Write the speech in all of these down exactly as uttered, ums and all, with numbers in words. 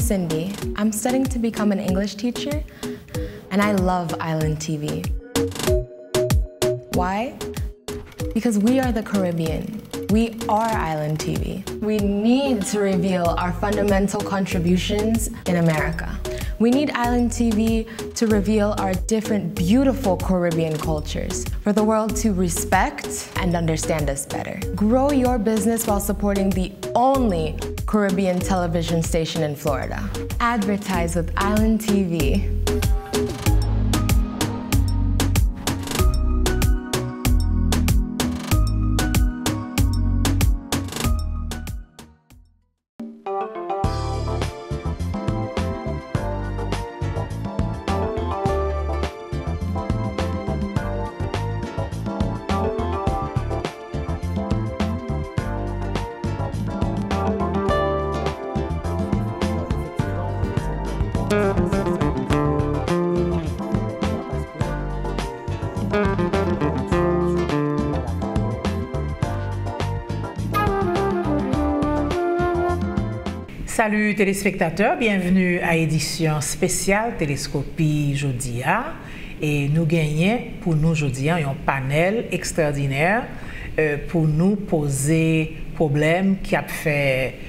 Cindy. I'm studying to become an English teacher, and I love Island T V. Why? Because we are the Caribbean. We are Island T V. We need to reveal our fundamental contributions in America. We need Island T V to reveal our different, beautiful Caribbean cultures for the world to respect and understand us better. Grow your business while supporting the only Caribbean television station in Florida. Advertise with Island T V. Salut téléspectateurs, bienvenue à édition spéciale Téléscopie jodi a. E nou genyen pou nou jodi a yon panèl ekstraòdinè, e, pou nou poze pwoblèm ki ap fè,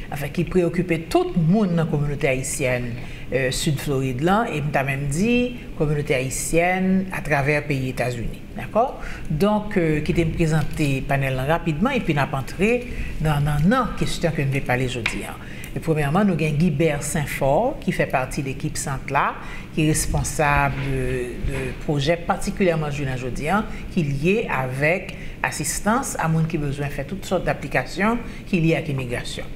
anfen, ki preyokipe tout moun nan kominote ayisyèn, e, Sid Florid lan, e m ta menm di kominote ayisyèn atravè peyi Etazini. Dakò? Donk, e, kite m prezante panèl lan rapidman, epi n ap antre nan, nan, nan kesyon ke n vle pale jodi a. E premyèman, nou gen Guibert Saint-Fort, ki fè pati lekip sant la, ki responsab de, de pwojè patikilyèman jounen jodi a, ki lye avèk asistans a moun ki bezwen fè tout sòt daplikasyon ki lye ak imigrasyon.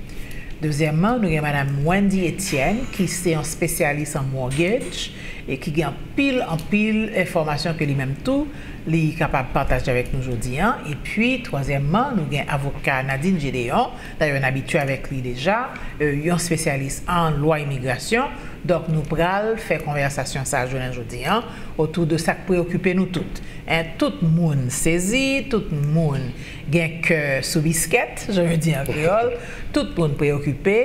Dezyèmman, nou gen Madam Wendy Etienne, ki se yon espesyalis an mortgage e ki gen anpil, anpil enfòmasyon ke li menm tou, li kapab pataje avèk nou jodi a. Epi, twazyèmman, nou gen avoka Nadine Gédéon, dayè n abitye avèk li deja, e, yon espesyalis an lwa imigrasyon. Donk, nou pral fè konvèsasyon sa a jounen jodi a otou de sa k preyokipe nou tout. En, tout moun sezi, tout moun gen kè sou biskèt, je veux dire en créole, tout moun preyokipe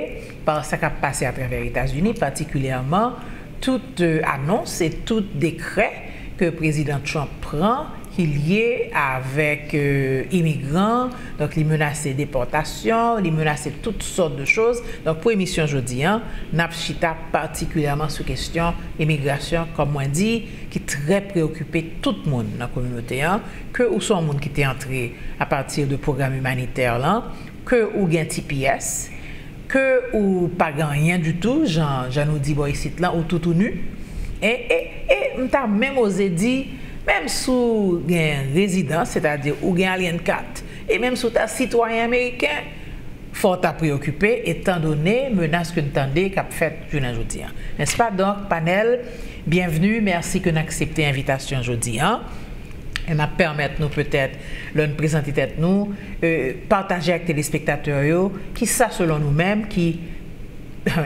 pa sa k ap pase atravè Etazini, patikilyèman tout, e, anons e tout dekrè ke Prezidan Trump pran ki lye avèk, e, imigran. Donk, li menase depòtasyon, li menase tout sòt de choz. Donk, pou emisyon jodi a, n ap chita patikilyèman sou kesyon imigrasyon, kòm mwen di, ki trè preyokipe tout moun nan kominote a, ke ou se yon moun ki te antre apati de pwogram imanitè lan, ke ou gen T P S, ke ou pa gen anyen ditou, jan, jan nou di bò isit lan, ou tout ou ni. E, e, e m ta menm oze di, menm si w gen rezidans, sètadi ou gen Alien Card, e menm si w ta sitwayen ameriken, fò w ta preyokipe, etandone menas ke n tande k ap fèt jounen jodi a. Nèspa? Donk, panèl, byenvni, mèsi ke n aksepte envitasyon jodi a. E n ap pèmèt nou petèt, lè n prezante tèt nou, e, pataje ak telespektatè yo, kisa selon nou menm ki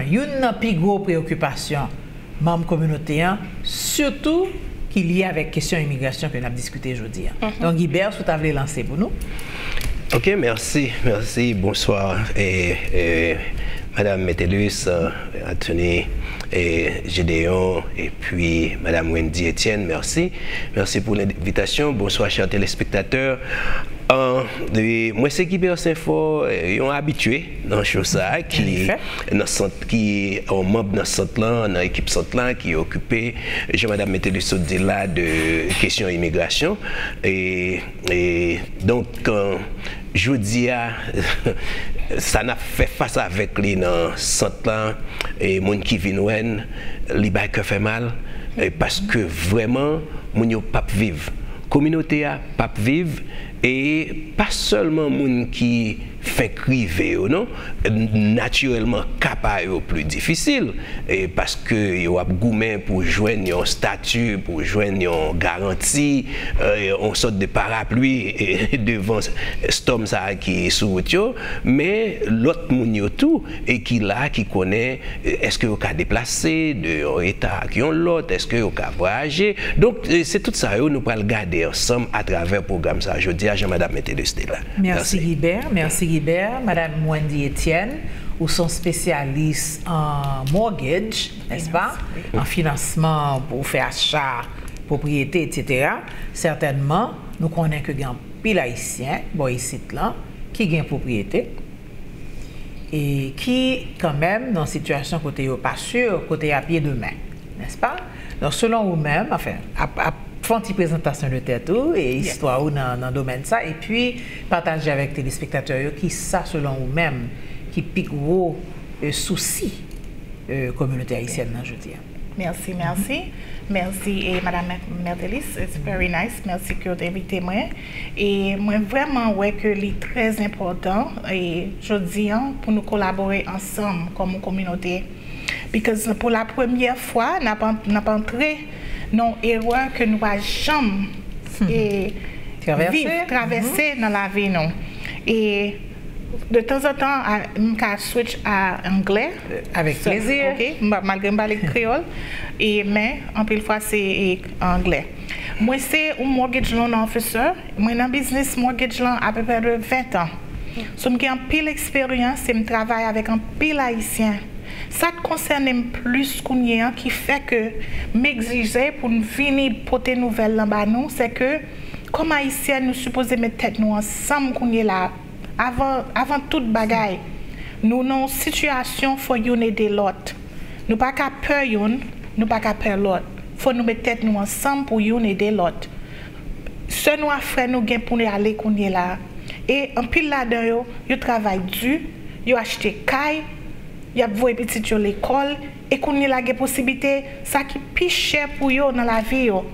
youn nan pi gwo preyokipasyon manm kominote a, sitou ki lye avèk kesyon imigrasyon ke n ap diskite jodi a. Donk, Guibert, si w ta vle lanse pou nou. Ok, mèsi, mèsi. Bonswa, e, e, Madam Metellus, e, Attorney, e, Gédéon, epi Madam Wendy Etienne, mèsi. Mèsi pou lenvitasyon. Bonswa, chè telespektatè. E, e, mwen se Guibert Saint-Fort, e, yon abitye nan cho sa a, ki nan sant, ki yon manm nan sant lan, nan ekip sant lan, ki okipe, jan Madam Metellus sot di la, de kesyon imigrasyon. E, e, donk, e, jodi a, sa n ap fè fas avèk li nan sant lan, e moun ki vin wè n, li bay kè fè mal, e paske vrèman, moun yo p ap viv. Kominote a p ap viv, e pa sèlman moun ki fenk rive yo, non. Natirèlman, ka pa yo pli difisil, e paske yo ap goumen pou jwenn yon estati, pou jwenn yon garanti, e, yon sòt de parapli, e, devan estòm sa a ki sou wout yo. Men lòt moun yo tou, e ki la, ki konnen, e, èske yo ka deplase de yon eta ak yon lòt, èske yo ka vwayaje. Donk, e, se tout sa yo nou pral gade ansanm atravè pwogram sa a jodi a, jan Madam Metellus te la. Mèsi, Guibert. Mèsi, Guibert. Madam Wendy Etienne, Ou se yon spesyalis an mortgage, nèspa? An finansman pou fè acha pwopriyete, etsetera. Sètènman, nou konnen ke gen anpil Ayisyen bò isit lan ki gen pwopriyete e ki kanmenm nan sitiyasyon kote yo pa si kote y ap ye demen, nèspa? Donk, selon ou menm, anfen, ap, ap fè yon ti prezantasyon de tèt ou e istwa ou nan, nan domèn sa, epi pataje avèk telespektatè yo kisa, selon ou menm, ki pi gwo, e, sousi, e, kominote ayisyèn nan jodi a. Mèsi, mèsi. Mèsi, e, Madam Mertelis, it's very nice. Mèsi ke w te envite mwen. E mwen vrèman wè ke li trè enpòtan, e, jodi an, pou nou kolabore ansanm kòm yon kominote. Because pou la premyè fwa, n ap, n ap antre nan yon erè ke nou pa janm, e, viv, travèse nan lavi nou. E de tanzantan, a, m ka switch a anglè. Avèk plezi. Ok, m pa, malgre m pale kreyòl, e, men anpil fwa se, e, anglè. Mwen se yon mortgage loan officer. Mwen nan biznis mortgage lan apeprè de ven tan. So, m gen anpil eksperyans e m travay avèk anpil Ayisyen. Sa k konsène m plis kounye a ki fè ke m egzije pou n vini pote nouvèl lan ba nou, se ke kòm Ayisyèn, nou sipoze met tèt nou ansanm kounye la. Avan, avan tout bagay, nou nan yon sitiyasyon fò youn ede lòt. Nou pa ka pè youn, nou pa ka pè lòt. Fò nou met tèt nou ansanm pou youn ede lòt. Sè nou ak frè nou gen pou ale kounye la. E anpil ladan yo, yo travay di, yo achte kay, y ap voye pitit yo lekòl, e kounye la gen posiblite, sa ki pi chè pou yo nan lavi yo,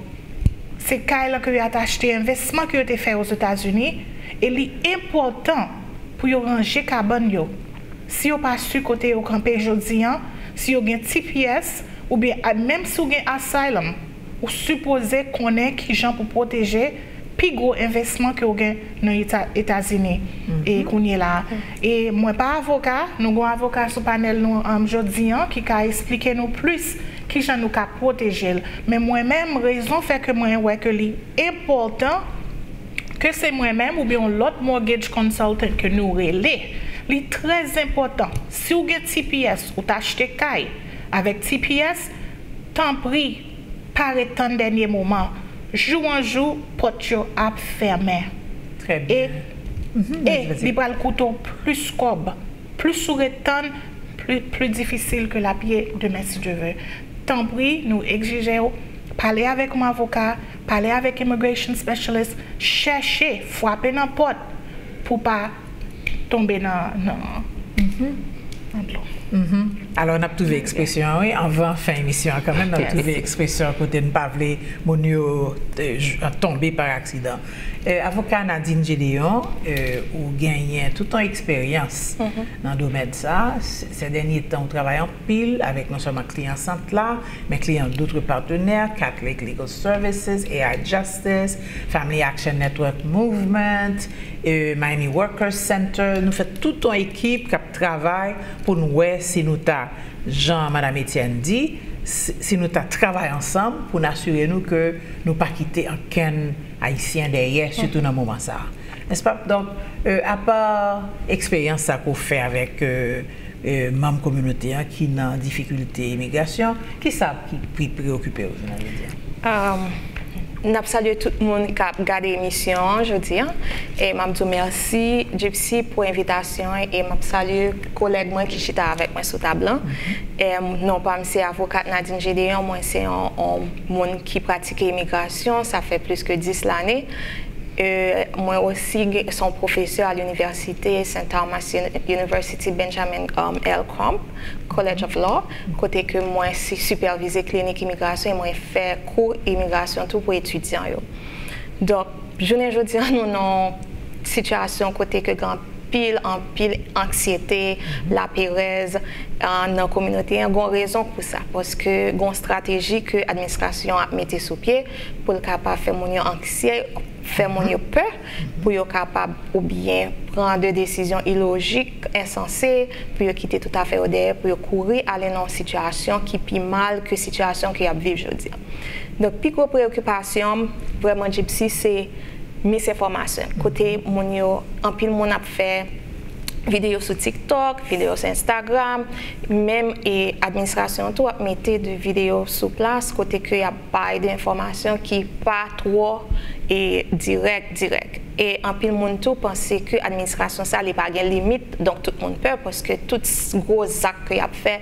se kay lan ke yo t achte, envèsman ke yo te fè Ozetazini, e li enpòtan pou yo ranje kabann yo. Si yo pa si kote yo kanpe jodi an, si yo gen T P S, oubyen a, menm si w gen asylum, ou sipoze konnen kijan pou pwoteje pi gwo envèsman ke w gen nan Eta, Etazini e kounye la. E mwen pa avoka, nou gen yon avoka sou panèl nou, um, jodi an ki ka eksplike nou plis kijan nou ka pwoteje l. Men mwen menm, rezon fè ke mwen wè ke li enpòtan ke se mwen menm oubyen yon lòt mortgage consultant ke nou rele. Li trè enpòtan. Si w gen T P S, ou t achte kay avèk T P S, tanpri, pa ret tann dènye moman. Jou an jou, pòt yo ap fèmen. Trè byen. E, e li pral koute w plis kòb. Plis ou ret tann, pli, pli difisil ke l ap ye demen, si Dye vle. Tanpri, nou egzije w, pale avèk yon avoka, pale avèk immigration specialist, chèche, frape nan pòt pou pa tonbe nan, nan, nan dlo. Alò, n ap twouve ekspresyon an, wi, anvan fen emisyon an kanmenm, n ap twouve ekspresyon an kote n pa vle moun yo, e, j-, tonbe pa aksidan. E, avoka Nadine Gédéon, e, ou genyen tout yon eksperyans nan domèn sa. Se, se dènye tan, ou travay anpil avèk non sèlman kliyan sant la, men kliyan dotre patnè, Catholic Legal Services, A I Justice, Family Action Network Movement, e, Miami Workers Center. Nou fè tout yon ekip k ap travay pou n wè si nou ta, jan Madam Etienne di, si, si nou ta travay ansanm pou n asire nou ke nou pa kite ankenn Ayisyen dèyè, sitou nan moman sa a. Nèspa? Donk, e, apa eksperyans sa ke w fè avèk, e, e, manm kominote an ki nan difikilte imigrasyon, kisa ki pi preokipe w jounen jodi a? Um, n ap salye tout moun k ap gade emisyon an jodi a. E m ap di w mèsi, Gypsy, pou envitasyon an. E m ap salye kolèg mwen ki chita avèk mwen sou tab lan. E, non pa m se avokat Nadine Gédéon. Mwen se yon, yon moun ki pratike imigrasyon. Sa fè plis ke dis lane. E mwen osi se yon pwofesè a linivèsite Saint Thomas Uni-, University Benjamin, um, L. Crump College of Law, kote ke mwen si-, sipèvize klinik imigrasyon e mwen fè kou imigrasyon tou pou etidyan yo. Donk, jounen jodi a, nou nan yon sitiyasyon kote ke gen anpil, anpil anksyete, laperèz, a, nan kominote an. Gen yon rezon pou sa, paske gen yon estrateji ke administrasyon an ap mete sou pye pou l kapab fè moun yo anksye, fè moun yo pè, pou yo kapab oubyen pran de desizyon ilojik, ensanse, pou yo kite tout afè yo dèyè, pou yo kouri ale nan yon sitiyasyon ki pi mal ke sitiyasyon ke y ap viv jodi a. Donk, pi gwo preyokipasyon m, vrèman, Gypsy, se misenfòmasyon. Kote moun yo, anpil moun ap fè videyo sou TikTok, videyo sou Instagram, menm e administrasyon an tou ap mete de videyo sou plas kote ke y ap bay de enfòmasyon ki pa twò e dirèk, dirèk. E anpil moun tou panse ke administrasyon sa li pa gen limit, donk tout moun pè paske tout s- gwo zak ke y ap fè,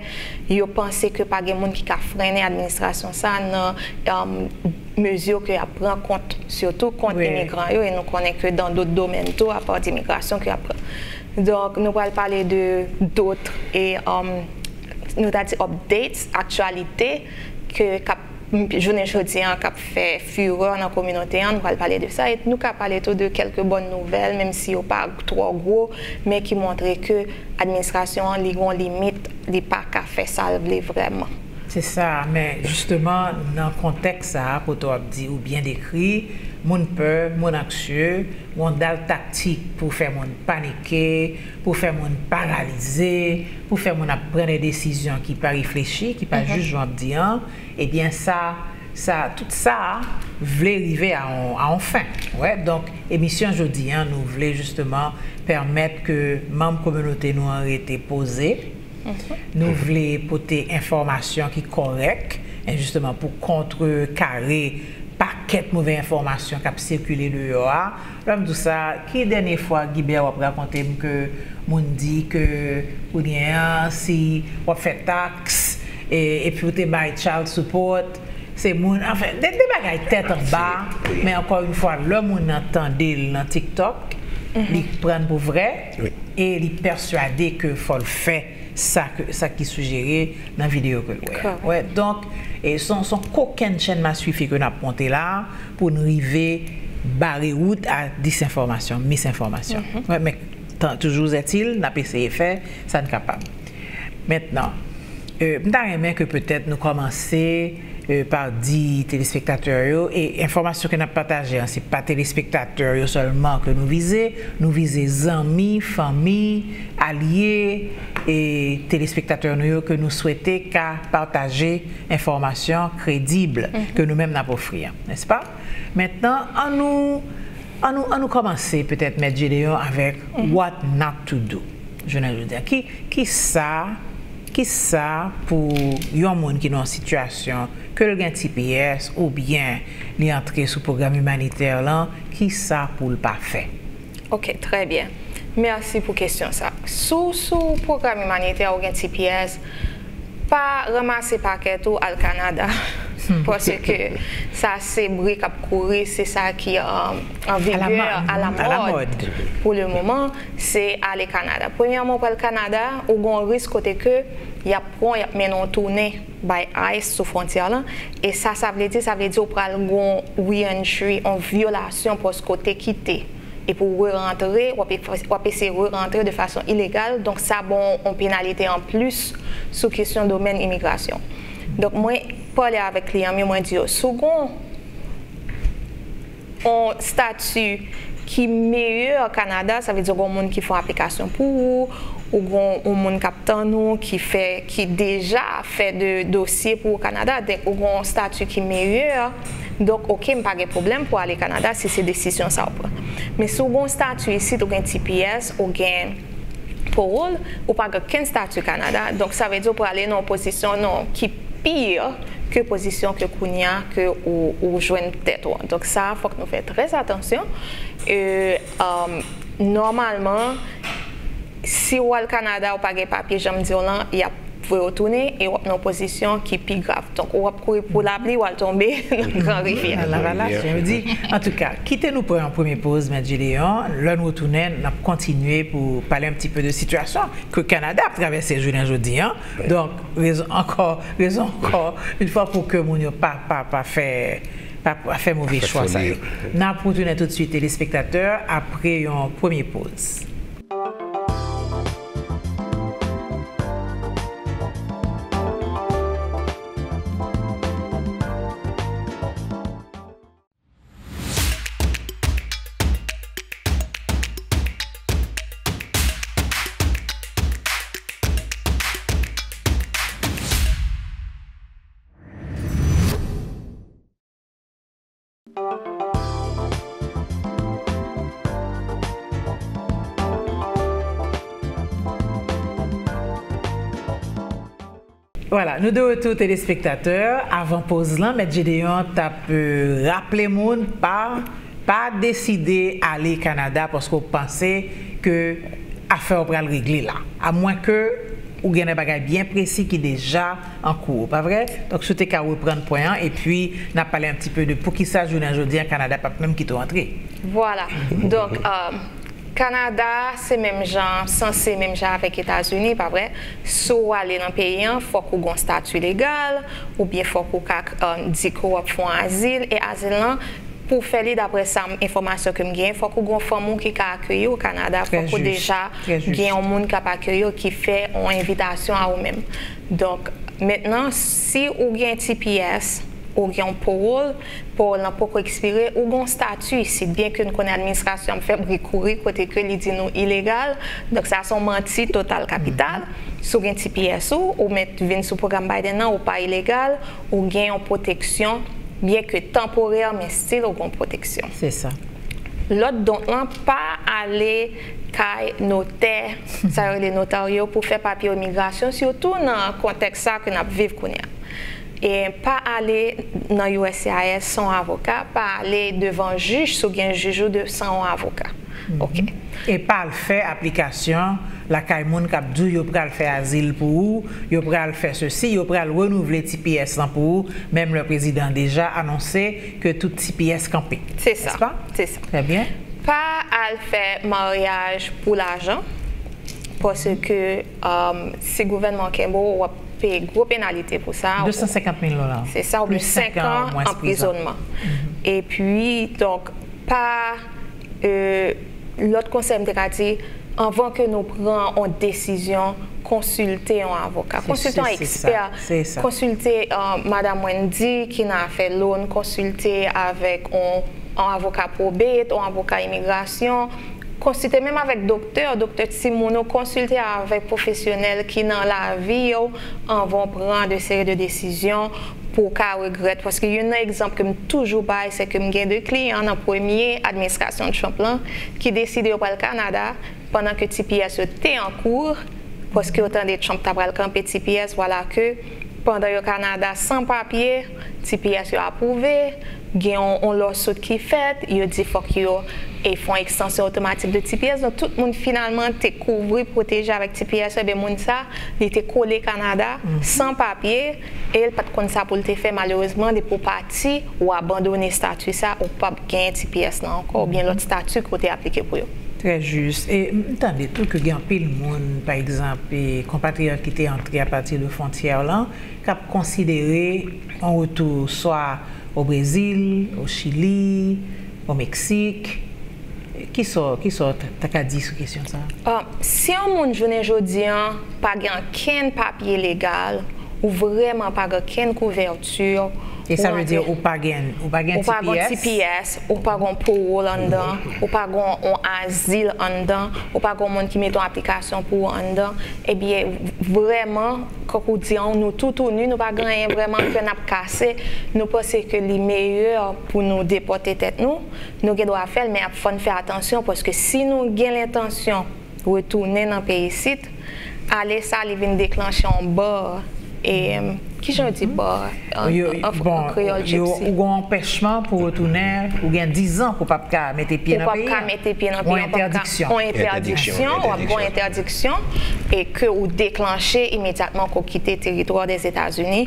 yo panse ke pa gen moun ki ka frennen administrasyon sa nan um, mezi ke y ap pran kont, sitou kont imigran yo, e nou konnen ke dan dòt domèn tou, apa de imigrasyon ke y ap pran. Donk, nou pral pale de dòt e um, nou ta di updates, aktyalite ke k ap jounen jodi an k ap fè firè nan kominote an, nou pral pale de sa, e nou ka pale tou de kèlke bòn nouvèl, menm si yo pa twò gwo, men ki montre ke administrasyon an li gon limit, li pa ka fè sa l vle vrèman. Se sa, men jisteman, nan kontèks sa a, kote w ap di, ou byen dekri, moun pè, moun anksye, yon dal taktik pou fè moun panike, pou fè moun paralize, pou fè moun ap pran de desizyon ki pa reflechi, ki pa jis jan w ap di an, ebyen sa, sa, tout sa vle rive a yon, a yon fen. Wè, donk, emisyon jodi an, nou vle jisteman pèmèt ke manm kominote nou an rete poze, nou vle pote enfòmasyon ki kòrèk, e jisteman pou kontrekare pakèt move enfòmasyon k ap sikile deyò a. Lè m di w sa, ki dènye fwa, Guibert, w ap rakonte m ke moun di ke kounye a, si w ap fè taks, e, epi w te bay child support, se moun, anfen, de, de bagay tèt anba, men ankò yon fwa, lè moun nan tande l nan TikTok, li pran l pou vrè, e li pèswade ke fò l fè sa ke, sa ki sijere nan videyo ke l wè a. Wè, donk, e se yon, se yon kokenn chèn maswifi ke n ap monte la a pou n rive bare wout a disenfòmasyon, misenfòmasyon. Wè, men tan, toujou ètil, n ap eseye fè sa n kapab. Mentnan, e, m ta renmen ke petèt nou kòmanse e, pa di telespektatè yo, e enfòmasyon ke n ap pataje an, se pa telespektatè yo sèlman ke nou vize, nou vize zanmi, fanmi, alye, e telespektatè nou yo ke nou swete ka pataje enfòmasyon kredib ke nou menm n ap ofri an, nèspa? Mentnan, ann nou, ann nou, ann nou kòmanse petèt, Mèt Gédéon, avèk what not to do. Jounen jodi a, ki, ki sa, ki sa pou yon moun ki nan yon sitiyasyon, ke l gen T P S oubyen li antre sou pwogram imanitè lan, ki sa pou l pa fè? Ok, trè byen. Mèsi pou kesyon sa. Si w sou pwogram imanitè ou gen T P S, pa ranmase pakèt ou al Kanada. Paske sa se bri k ap kouri, se sa ki, um, an vigè, alamòd pou le moman, se ale Kanada. Premyèman, ou pral Kanada, ou gon risk kote ke y ap pran w, y ap mennen w tounen bay ice sou fwontyè lan. E sa, sa vle di, sa vle di ou pral gon re-entry, yon vyolasyon paske w te kite. Epi w re-rantre, w ap, w ap eseye re-rantre de fason ilegal. Donk, sa ba w yon penalite anplis sou kesyon domèn imigrasyon. Donk, mwen pale avèk kliyan m yo, mwen di yo, si w gon yon stati ki meyè Kanada, sa vle di w gon moun ki fè yon aplikasyon pou ou, ou gon yon moun k ap tann ou, ki fè, ki deja fè de dosye pou ou Kanada, donk ou gon yon stati ki meyè, donk, ok, m pa gen pwoblèm pou ale Kanada si se desizyon sa w pran. Men si w gon stati isit, ou gen T P S, ou gen parole, ou pa gen okenn stati Kanada, donk sa vle di w prale nan yon pozisyon, non, ki pi ke pozisyon ke kounye a ke ou, ou jwenn tèt ou an. Donk sa, fòk nou fè trè atansyon. E, um, nòmalman, si w al Kanada, ou pa gen papye, jan m di w lan, y ap voye w tounen e w ap nan yon pozisyon ki pi grav. Donk, w ap kouri pou lapli, w al tonbe nan gran rivyè. Nan lavalas, jan yo di. Antouka, kite nou pran yon premye poz, Mèt Gédéon. Lè nou retounen, n ap kontinye pou pale un petit peu de sitiyasyon ke Kanada ap travèse jounen jodi an. Donk, rezon ankò, rezon ankò, yon fwa pou ke moun yo pa, pa, pa fè, pa, pa fè move chwa sa yo. N ap retounen toutswit, telespektatè, apre yon premye poz. Vwala, nou de retou, telespektatè. Avan poz lan, Mèt Gédéon t ap, euh, raple moun pa, pa deside ale Kanada paske w panse ke afè w pral regle la. Amwen ke ou gen de bagay byen presi ki deja an kou, pa vre? Donk, si w te ka reprann pwen an, epi n ap pale un petit peu de poukisa jounen jodi a Kanada p ap menm kite w antre. Vwala. Donk, euh, Kanada, se menm jan, sanse menm jan avèk Etazini, pa vre? Si w ale nan peyi an, fòk ou gen yon stati legal, oubyen fòk ou ka, euh, di ke w ap fè yon azil, e azil lan, pou w fè li, daprè sa, m, enfòmasyon ke m genyen, fòk ou gen yon fanmi w ki ka akeyi w Kanada, fòk ou deja gen yon moun k ap akeyi w ki fè yon envitasyon a ou menm. Donk, mentnan, si ou gen T P S, ou gen yon pawòl, pawòl lan poko ekspire, ou gen yon stati isit, byen ke n konnen administrasyon ap fè bri kouri kote ke li di nou ilegal, donk sa se yon manti total kapital. Si w gen T P S ou, ou mèt vin sou pwogram Biden nan, ou pa ilegal, ou gen yon pwoteksyon, byen ke tanporè, men still ou gen yon pwoteksyon. Se sa. Lòt don lan, pa ale kay notè, sa yo rele notaryo, pou fè papye imigrasyon, sitou nan kontèks sa ke n ap viv kounye a. E pa ale nan U S C I S san avoka, pa ale devan jij si w gen jij ou de san avoka. Oke. E pa al fè aplikasyon lakay moun k ap di w yo pral fè azil pou ou, yo pral fè sesi, yo pral renouvle T P S lan pou ou, menm lè prezidan an deja anonse ke tout T P S kanpe. Se sa. Se sa. Trè byen. Pa al fè maryaj pou lajan, paske, um, si gouvènman an kenbe w, w ap peye gwo penalite pou sa. De san senkant mil dola. Se sa, oubyen senk an anprizònman. Epi, donk, pa, euh, lòt konsèy m te ka di, anvan ke nou pran yon desizyon, konsilte yon avoka, konsilte yon ekspè, konsilte, euh, Madam Wendy ki nan afè loan, konsilte avèk yon, yon avoka probate, yon avoka imigrasyon, konsilte menm avèk doktè, doktè timoun ou, konsilte avèk pwofesyonèl ki nan lavi yo anvan w pran de seri de desizyon pou w ka regrèt. Paske youn nan egzanp ke m toujou bay, se ke m gen de kliyan nan premye administrasyon Trump lan ki deside yo pral Kanada pandan ke T P S yo te an kou, paske yo tande Trump ta pral kanpe T P S, vwala ke pandan yo Kanada san papye, T P S yo apwouve, gen yon, yon lawsuit ki fèt, yo di fòk yo e fè yon ekstansyon otomatik de T P S. Donk, tout moun finalman te kouvri, pwoteje avèk T P S, ebyen moun sa, li te kole Kanada, san papye, e l pa t konn sa pou l te fè, malerezman, depi w pati, ou abandone estati sa, ou p ap genyen T P S lan ankò, oubyen lòt estati ke w te aplike pou yo. Trè jis. E m tande tou ke gen anpil moun, pa egzanp, e konpatriyòt ki te antre apati de fwontyè lan, k ap konsidere yon retou swa o Brezil, o Chili, o Meksik. Kisa w, kisa w ta, ta ka di sou kesyon sa a? Ah, si yon moun jounen jodi an pa gen ankenn papye legal, ou vrèman pa gen ankenn kouvèti, E sa vle di ou pa gen, ou pa gen T P S? Ou pa gen T P S, ou pa gen pawòl anndan, ou pa gen yon azil anndan, ou pa gen yon moun ki mete yon aplikasyon pou ou anndan, ebyen, vrèman, kòk ou di an, nou toutouni, nou pa gen anyen vrèman ke n ap kase, nou panse ke li meyè pou nou depòte tèt nou, nou gen dwa fè l, men ap fò n fè atansyon, paske si nou gen lentansyon retounen nan peyi isit, ale sa li vin deklanche yon bar, e, kijan yo di bar an, an, an kreyòl, gypsy? Ou gen yon anpèchman pou retounen, ou gen dizan pou w p ap ka mete pye nan peyi a. Ou p ap ka mete pye nan peyi a, ou p ap ka, yon entèdiksyon, w ap gen yon entèdiksyon, e ke ou deklanche imedyatman ke w kite teritwa Dèzetazini.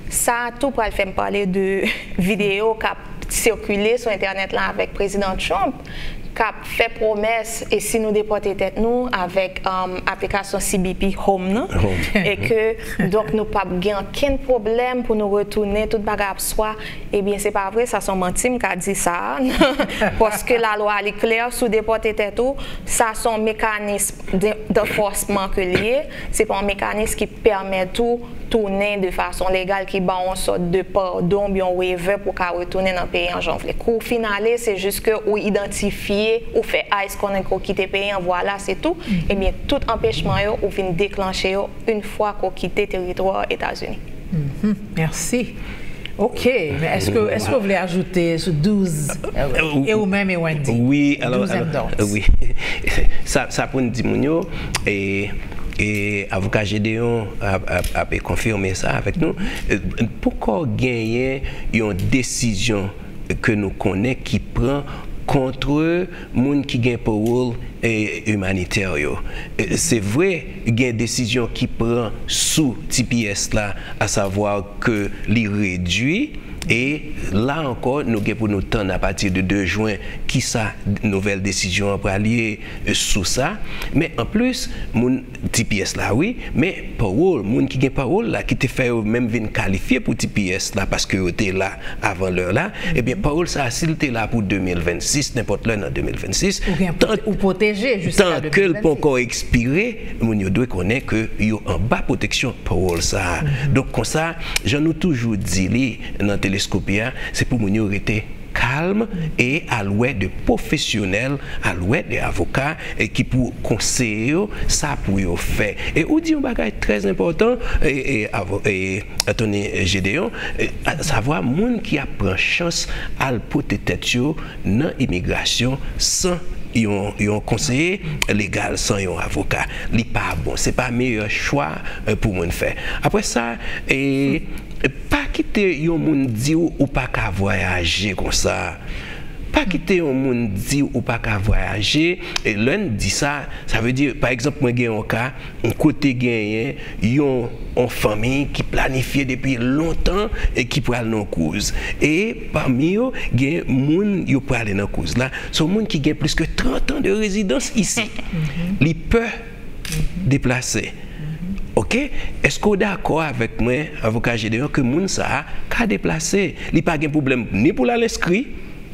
Sa tou pral fè m pale de videyo k ap sikile sou entènèt la avèk Prezidan Trump k ap fè pwomès, e si nou depòte tèt nou avèk, um, aplikasyon C B P Home nan, e ke, donk, nou p ap gen ankenn pwoblèm pou nou retounen, tout bagay ap swa, ebyen, se pa vre, sa se yon manti, m ka di sa, paske lalwa li klè, si w depòte tèt ou, sa se yon mekanis de, de fòsman ke l ye, se pa yon mekanis ki pèmèt ou tounen de fason legal, ki ba w yon sòt de padon oubyen yon waiver pou w ka retounen nan peyi an jan w vle. Kou w fin ale, se jis ke ou idantifye, ou fè ice konnen ke w kite peyi an, vwala, se tou. Ebyen, tout anpechman yo, ou vin deklanche yo yon fwa ke w kite teritwa Etazini. Mèsi. Ok, men èske, èske w vle ajoute sou douz, e ou menm e Wendy? Wi, alò, wi. Sa, sa pou n di moun yo, e, E avoka Gedeon ap, ap, ap konfime sa avèk nou. E, poko genyen yon desizyon ke nou konnen ki pran kont moun ki gen pawòl, e, imanitè yo. E, se vre, gen desizyon ki pran sou T P S la, asavwa ke li redui, e la ankò, nou gen pou nou tann apati de de jen, kisa nouvèl desizyon an pral ye, e, sou sa. Men anplis, moun T P S la, wi, men pawòl, moun ki gen pawòl la, ki te fè yo menm vin kalifye pou T P S la, paske yo te la avan lè la, ebyen, pawòl sa, si l te la pou de mil vennsis, nenpòt lè nan de mil vennsis, ou gen tan, pwote-, ou pwoteje jiska tan ke l de mil vennsis. Poko ekspire, moun yo dwe konnen ke yo anba pwoteksyon pawòl sa. Donk, konsa, jan nou toujou di li nan Teleskopya, se pou moun yo rete kalm e al wè de pwofesyonèl, al wè de avoka, e ki pou konseye yo sa pou yo fè. E ou di yon bagay trè enpòtan, e, e, avo-, e, Attorney Gedeon, e, a savwa moun ki ap pran chans al pote tèt yo nan imigrasyon san yon, yon konseye legal, san yon avoka. Li pa bon. Se pa meyè chwa, e, pou moun fè. Apre sa, e, pa kite yon moun di w ou pa ka vwayaje konsa. Pa kite yon moun di w ou pa ka vwayaje. E lè n di sa, sa vle di, pa egzanp, mwen gen yon ka, kote genyen yon, yon fanmi ki planifye depi lontan e ki pral nan kruz. E pami yo, gen moun yo prale nan kruz la, se yon moun ki gen plis ke trant an de rezidans isi. Li pè deplase. Oke? Èske w dakò avèk mwen, avoka Gedeon, ke moun sa a ka deplase? Li pa gen pwoblèm ni pou l al enskri,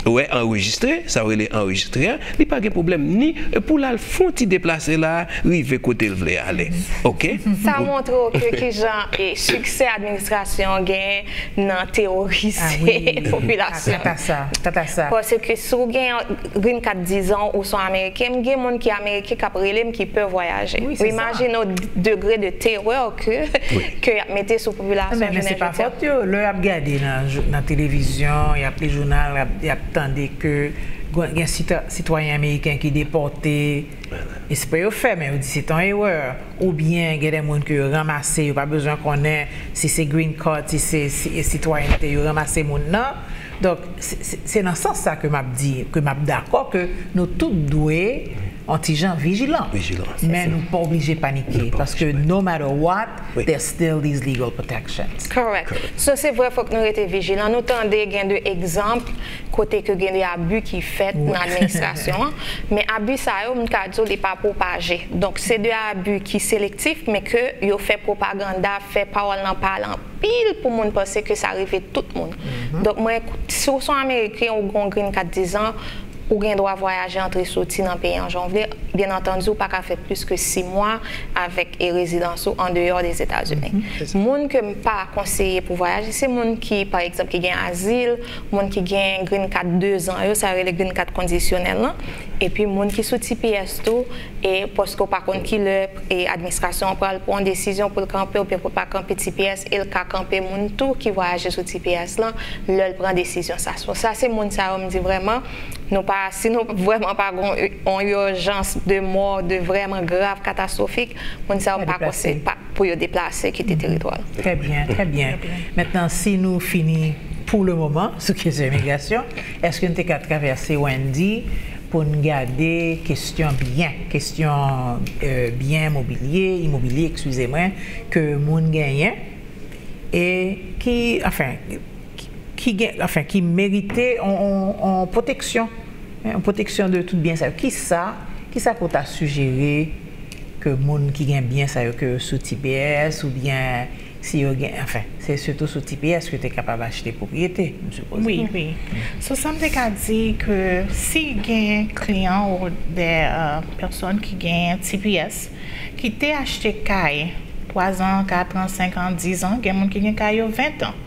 wè, anrejistre, sa yo rele anrejistre a, li pa gen pwoblèm ni pou l al fè yon ti deplase la, rive kote l vle ale. Oke? Sa montre w ke kijan, e, siksè administrasyon an gen nan teworize popilasyon. Kanta sa, kanta sa. Paske si w gen green card dizan ou se yon Ameriken, m gen moun ki Ameriken k ap rele m ki pè vwayaje. Ou imajine w degre de terè ke, ke y ap mete sou popilasyon jounen jodi a. Men, men se pa fòt yo. Lè y ap gade nan jou-, nan televizyon, y ap li jounal, y ap, y ap tande ke gen, gen sita-, sitwayen ameriken ki depòte. Espre yo fè, men yo di se t on erè. Oubyen gen de moun ke yo ranmase, yo pa bezwen konnen si se green card, si se, si, sitwayènte, yo ranmase moun nan. Donk, se, se, se nan sans sa ke m ap di, ke m ap dakò ke nou tout dwe yon ti jan vijilan. Vijilan. Men nou pa oblije panike, paske no matter what, there's still these legal protections. Correct. So, se vre, fòk nou rete vijilan. Nou tande gen de egzanp kote ke gen de abi ki fèt nan administrasyon an. Men abi sa yo, m ka di w, li pa pwopaje. Donk, se de abi ki selektif, men ke yo fè pwopaganda, fè pawòl lan pale anpil pou moun panse ke sa rive tout moun. Donk, mwen, si w se yon Ameriken, ou gen yon green card dizan, ou gen dwa vwayaje, antre, soti nan peyi an jan w vle. Byen antandi, ou pa ka fè plis ke sis mwa avèk, e, rezidans ou andeyò Dezetazini. Moun ke m pa konseye pou vwayaje, se moun ki, pa egzanp, ki gen azil, moun ki gen green card dezan yo, sa yo rele green card kondisyonèl lan, epi moun ki sou T P S tou, e paske w pa konn ki lè, e, administrasyon an pral pran yon desizyon pou l kanpe oubyen pou l pa kanpe T P S, e l ka kanpe moun tou ki vwayaje sou T P S lan lè l pran desizyon sa. So, sa se moun sa yo, m di vrèman, nou pa, si nou vrèman pa gen yon, yon ijans de mò, de vrèman grav, katastwofik, moun sa yo m pa konseye pa, pou yo deplase, kite teritwa l. Trè byen, trè byen. Mentnan, si nou fini pou le moman sou kesyon imigrasyon, èske n te ka travèse Wendy pou n gade kesyon byen, kesyon, e, byen mobilye, imobilye, eskize mwen, ke moun genyen, e ki, anfen, ki, ki gen, anfen, ki merite on, on, on pwoteksyon, en, on pwoteksyon de tout byen sa yo. Kisa, kisa ke w ta sijere ke moun ki gen byen sa yo, ke yo sou T P S oubyen si yo gen, anfen, se sitou sou T P S ke w te kapab achte pwopriyete, m sipoze. Wi, wi. So, sa m te ka di ke si gen kliyan ou de, e, pèsòn ki gen T P S, ki te achte kay twa zan, kat an, senk an, diz an, gen moun ki gen kay yo ven tan.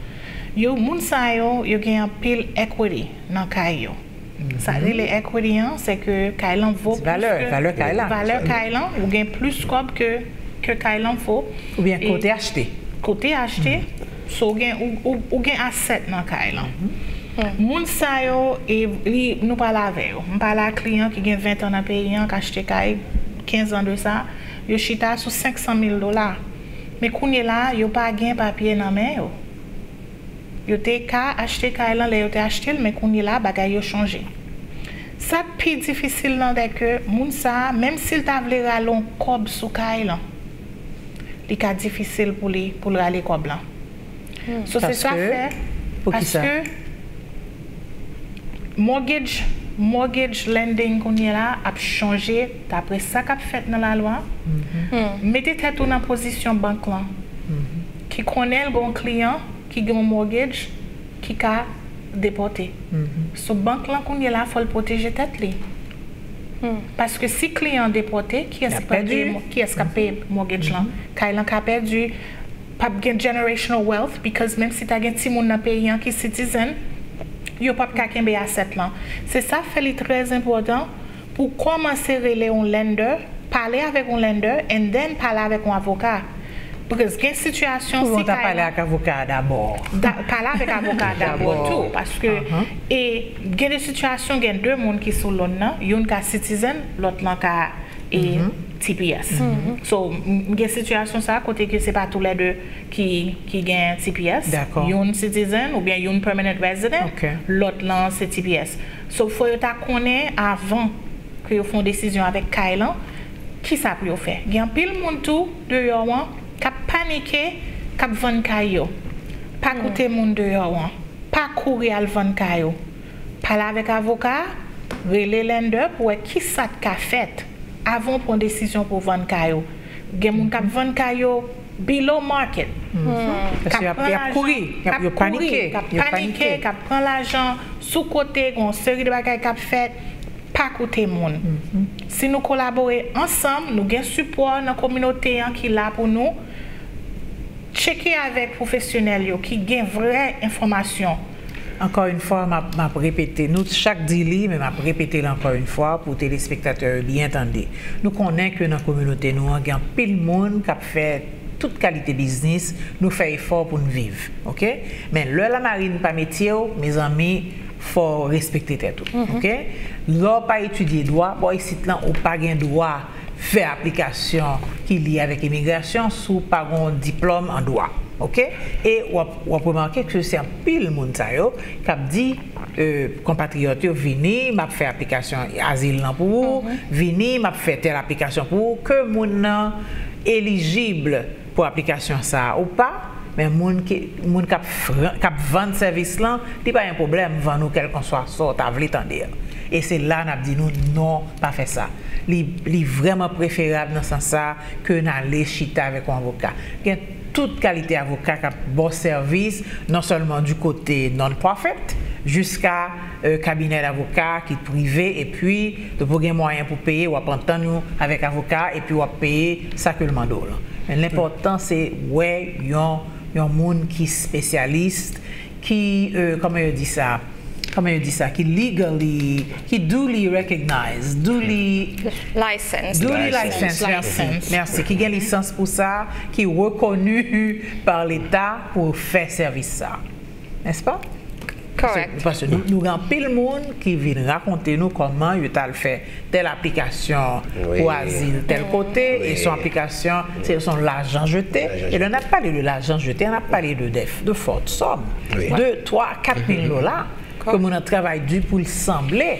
Yo, moun sa yo, yo gen anpil equity nan kay yo. Sa rele equity an, se ke kay lan vo plis ke valè kay lan. Valè kay lan, ou gen plis kòb ke, ke kay lan vo. Oubyen kote achte. Kote achte. So, ou gen, ou, ou, ou gen asset nan kay lan. Moun sa yo, e, li, nou pale avè yo. M pale a kliyan ki gen ven tan nan peyi an, k achte kay kenz an de sa, yo chita sou senk san mil dola. Men kounye la, yo pa gen papye nan men yo. Yo te ka achte kay lan lè yo te achte l, men kounye la, bagay yo chanje. Sa k pi difisil nan, se ke moun sa a, menm si l ta vle rale yon kòb sou kay lan, li ka difisil pou li, pou l rale kòb lan. So, se sa fè, paske mortgage, mortgage lending kounye la ap chanje dapre sa k ap fèt nan lalwa. Mete tèt ou nan pozisyon bank lan, ki konnen l gen yon kliyan ki gen yon mortgage ki ka depòte. So, bank lan kounye la, fò l pwoteje tèt li. Paske si kliyan an depòte, kiyès ki pral peye mo-, kiyès k ap peye mortgage lan? Kay lan ka pèdi, p ap gen generational wealth, because menm si ta gen timoun nan peyi an ki citizen, yo p ap ka kenbe asset lan. Se sa fè li trè enpòtan pou w kòmanse rele yon lender, pale avèk yon lender, and then pale avèk yon avoka. Because gen sitiyasyon, si kay lan, pale ak avoka a dabò. Pale avèk avoka a dabò tou, paske, e gen de sitiyasyon, gen de moun ki sou loan nan, youn ka citizen, lòt lan ka e T P S. So, m gen sitiyasyon sa kote ke se pa toulède ki, ki gen T P S. Youn citizen oubyen youn permanent resident, lòt lan se T P S. So, fò yo ta konnen avan ke yo fè yon desizyon avèk kay lan, kisa pou yo fè. Gen anpil moun tou deyò an k ap panike, k ap vann kay yo. Pa koute moun deyò an. Pa kouri al vann kay ou. Pale avèk avoka a, rele lender pou wè kisa k ka fèt avan w pran desizyon pou w vann kay ou. Gen moun k ap vann kay yo below market. K ap pran lajan, k ap kouri, k ap panike, k ap pran lajan sou kote, gen yon seri de bagay k ap fèt, pa koute moun. Si nou kolabore ansanm, nou gen sipò nan kominote an ki la pou nou. Tcheke avèk pwofesyonèl yo ki gen vrè enfòmasyon. Ankò yon fwa, m ap, m ap repete, nou chak di li, men m ap repete l ankò yon fwa pou telespektatè yo byen tande. Nou konnen ke nan kominote nou an, gen anpil moun k ap fè tout kalite biznis, nou fè efò pou n viv, oke? Men lè lamarin pa metye w, mezanmi, fò w respekte tèt ou, oke? Lè w pa etidye dwa, bò isit lan, ou pa gen dwa fè aplikasyon ki lye avèk imigrasyon si w pa gen yon diplòm an dwa, oke? E w ap, w ap remake ke se anpil moun sa yo k ap di, e, konpatriyòt yo, vini, m ap fè aplikasyon azil lan pou ou, vini, m ap fè tèl aplikasyon pou ou, ke moun nan elijib pou aplikasyon sa a ou pa, men moun ki, moun k ap fran-, k ap vann sèvis lan, li pa gen pwoblèm vann ou kèlkanswa sa w ta vle tande a. E se la n ap di nou, non, pa fè sa. Li, li vrèman preferab nan sans sa ke n ale chita avèk yon avoka. Gen tout kalite avoka k ap ba w sèvis, non sèlman di kote non-profit, jiska, e, kabinè davoka ki prive, epi depi w gen mwayen pou peye, w ap antann ou avèk avoka a, epi w ap peye sa ke l mande w lan. Men lenpòtan se wè yon, yon moun ki spesyalis, ki, e, kòman yo di sa? Kòman yo di sa? Ki legally, ki duly recognized, duly licensed. Duly licensed, mèsi. Mèsi. Ki gen lisans pou sa, ki rekoni pa leta pou fè sèvis sa. Nèspa? Kòrèk. Paske, paske nou, nou gen anpil moun ki vin rakonte nou kòman yo t al fè tèl aplikasyon pou azil tèl kote, e se yon aplikasyon, se, se yon lajan jete. E lè n ap pale de lajan jete, n ap pale de, de, de fòt sòm, de twa, kat mil dola, ke moun nan travay di pou l sanble,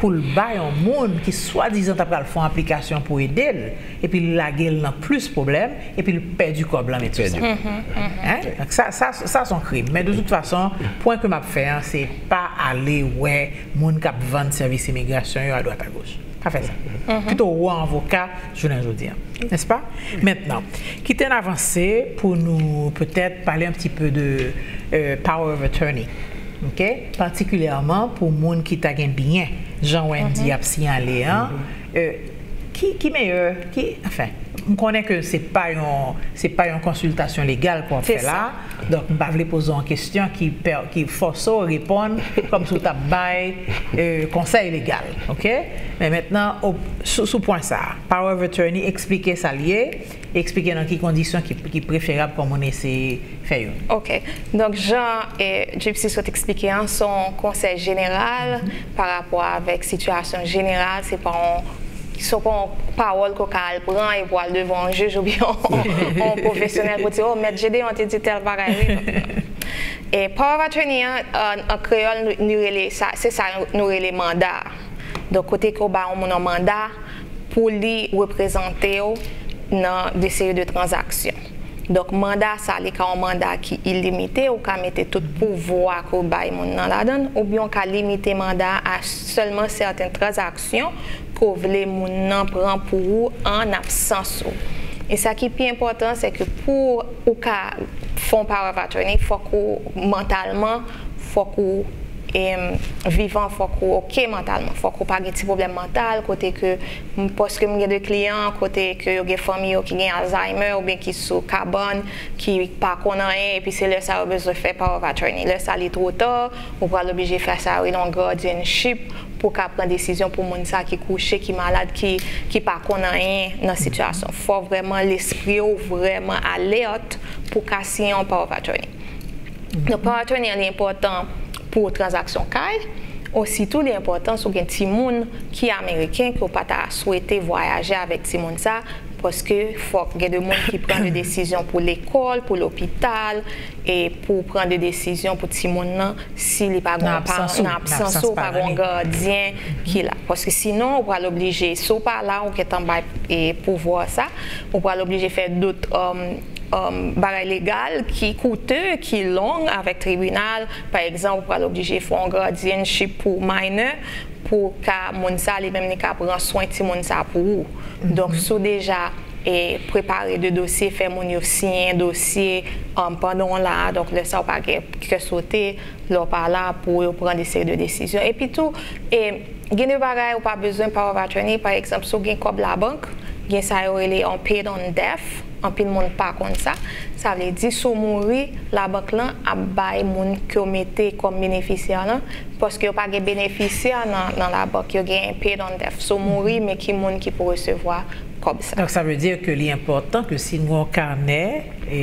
pou l bay yon moun ki swadizan ta pral fè yon aplikasyon pou ede l, epi l lage l nan plis pwoblèm, epi l pèdi kòb lan, men tou sa. Hein? Donk sa, sa, sa se yon krim. Men de tout fason, pwen ke m ap fè an, se pa ale wè moun k ap vann sèvis imigrasyon yo adwat agoch. Pa fè sa. Pito w wè yon avoka jounen jodi an. Nèspa? Mentnan, kite n avanse pou nou petèt pale un petit peu de, euh, power of attorney. Oke? Patikilyèman pou moun ki ta gen byen, jan Wendy ap siyale an, euh, ki, ki meyè, ki, anfen, m konnen ke se pa yon, se pa yon konsiltasyon legal ke w ap fè la. Donk, m pa vle poze w yon kesyon ki pè-, ki fòse w reponn kòmsi w t ap bay, euh, konsèy legal, oke? Men mentnan, o, sou, sou pwen sa a, power of attorney, eksplike sa l ye, eksplike nan ki kondisyon ki, ki preferab pou moun eseye fè youn. Oke. Donk, jan, eh, Gypsy sot eksplike an, se yon konsèy jeneral pa rapò avèk sitiyasyon jeneral, se pa yon Se pa yon pawòl ke w ka al pran epi w al devan yon jij oubyen yon, yon pwofesyonèl pou di, "Oh, Mèt Gédéon te di tèl bagay, wi." E power of attorney an, an, an kreyòl, nou, nou rele sa, se sa nou rele manda. Donk, kote ke w ba yon moun yon manda pou li reprezante w nan de seri de tranzaksyon. Donk, manda sa, li ka yon manda ki ilimite, ou ka mete tout pouvwa ke w bay moun nan ladan l, oubyen w ka limite manda a sèlman sèten tranzaksyon ke w vle moun nan pran pou ou an absans ou. E sa ki pi enpòtan, se ke pou ou ka fè yon power of attorney, fòk ou mantalman, fòk ou, em, vivan, fòk ou oke mantalman, fòk ou pa gen ti pwoblèm mantal, kote ke, m, paske m gen de kliyan, kote ke yo gen fanmi yo ki gen Alzheimer, oubyen ki sou kabann, ki pa konn anyen, epi se lè sa yo bezwen fè power of attorney. Lè sa, li twò ta, ou pral oblije fè sa yo rele yon guardianship, pou ka pran desizyon pou moun sa ki kouche, ki malad, ki, ki pa konn anyen nan sitiyasyon. Fò vrèman lespri w vrèman alèt pou ka siyen yon power of attorney. Donk, power of attorney an li enpòtan pou tranzaksyon kay, ositou li enpòtan si w gen timoun ki ameriken, ke w pa ta swete vwayaje avèk timoun sa, paske fòk gen de moun ki pran de desizyon pou lekòl, pou lopital, e pou pran de desizyon pou timoun nan, si li pa gen yon paran, nan absans ou, pa gen yon gadyen ki la. Paske sinon, ou pral oblije, si w pa la, ou gentan bay, e, pouvwa sa, ou pral oblije fè dòt, um, um, bagay legal ki koute, ki long avèk tribinal. Pa egzanp, ou pral oblije fè yon guardianship pou minor, pou ka moun sa, li menm, li ka pran swen timoun sa pou ou. Donk, si w deja, e, prepare de dosye, fè moun yo siyen dosye, um, pandan w la a, donk lè sa w pa gen kè sote, lè w pa la pou yo pran de seri de desizyon. Epi tou, e, gen de bagay ou pa bezwen power of attorney, pa egzanp, si w gen kòb labank, gen sa yo rele yon paid on death, anpil moun pa konn sa. Sa vle di, si w mouri, labank lan ap bay moun ke w mete kòm benefisyè lan, paske yo pa gen benefisyè nan, nan labank, yo gen paid on death. Si w mouri, men ki moun ki pou resevwa kòb sa. Donk, sa vle di ke li enpòtan ke si nou gen yon kanè, e,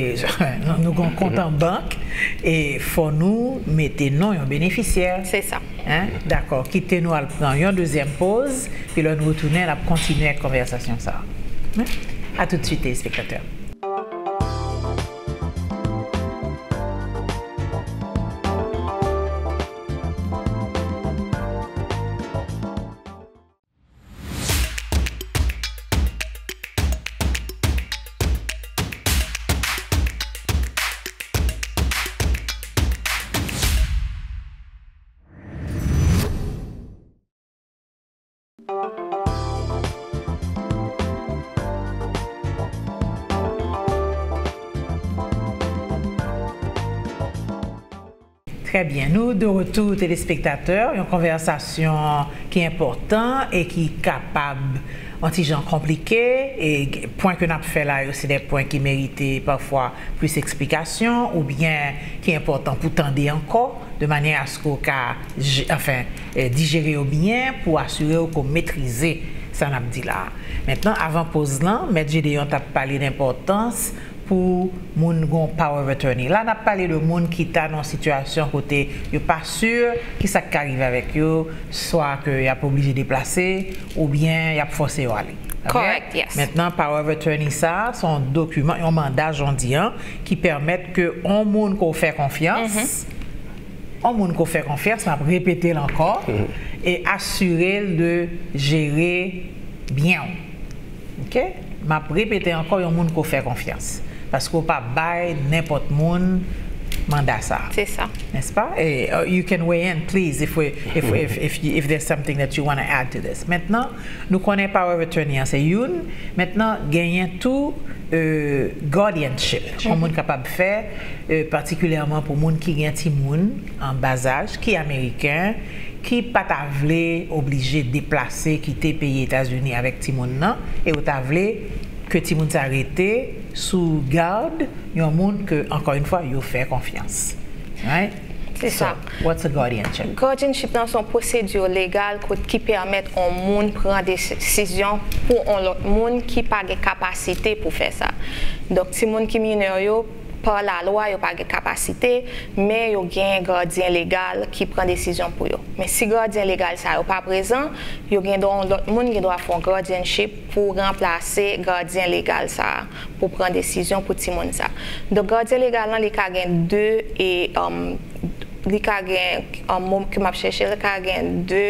nou gen yon kont an bank, e fò nou mete non yon benefisyè. Se sa. Hein? Dakò. Kite nou al pran yon dezyèm poz, pi lè nou retounen, n ap kontinye ak konvèsasyon sa a. Hein? A tout de suite, telespektatè. Trè byen. Nou de retour, telespektatè. Yon konvèsasyon ki enpòtan e ki kapab yon ti jan konplike. E pwen ke n ap fè la yo, se de pwen ki merite pafwa plis eksplikasyon oubyen ki enpòtan pou tande ankò, de manyè aske w ka, anfen, eh, dijere yo byen pou asire w ke w metrize sa n ap di la a. Mentnan, avan poz lan, Mèt Gédéon t ap pale de enpòtans pou moun gen yon power of attorney. La, n ap pale de moun ki ta nan yon sitiyasyon kote yo pa si ki sa k ka rive avèk yo, swa ke y ap oblije deplase, oubyen y ap fòse yo ale. Oke? Correct, yes. Mentnan, power of attorney sa, se yon dokiman, yon manda, jan w di an, ki pèmèt ke yon moun ke w fè konfyans, yon moun ke w fè konfyans, m ap repete l ankò, e asire l de jere byen w. Oke? M ap repete ankò, yon moun ke w fè konfyans. Paske w pa bay nenpòt moun manda sa. Se sa. Nèspa? E, uh, you can weigh in, please, if we, if, if, if, you- if there's something that you want to add to this. Mentnan, nou konnen power of attorney an se youn. Mentnan, genyen tou, euh, guardianship. Yon moun kapab fè, euh, patikilyèman pou moun ki gen timoun an bazaj, ki ameriken, ki pa ta vle oblije deplase, kite peyi Etazini avèk timoun nan, e ou ta vle ke timoun sa rete sou gad yon moun ke, ankò yon fwa, yo fè konfyans. Right? Se sa. So, what's a guardianship? Guardianship nan se yon pwosedi legal kot ki pèmèt yon moun pran desizyon pou yon lòt moun ki pa gen kapasite pou fè sa. Donk, timoun ki minè yo, pa lalwa, yo pa gen kapasite, men yo gen gadyen legal ki pran desizyon pou yo. Men si gadyen legal sa yo pa prezan, yo gen dwa, yon lòt moun gen dwa fè yon guardianship pou ranplase gadyen legal sa a, pou pran desizyon pou timoun sa. Donk, gadyen legal lan, li ka gen de, e, um, li ka gen, um, mo ke m ap chèche, li ka gen de,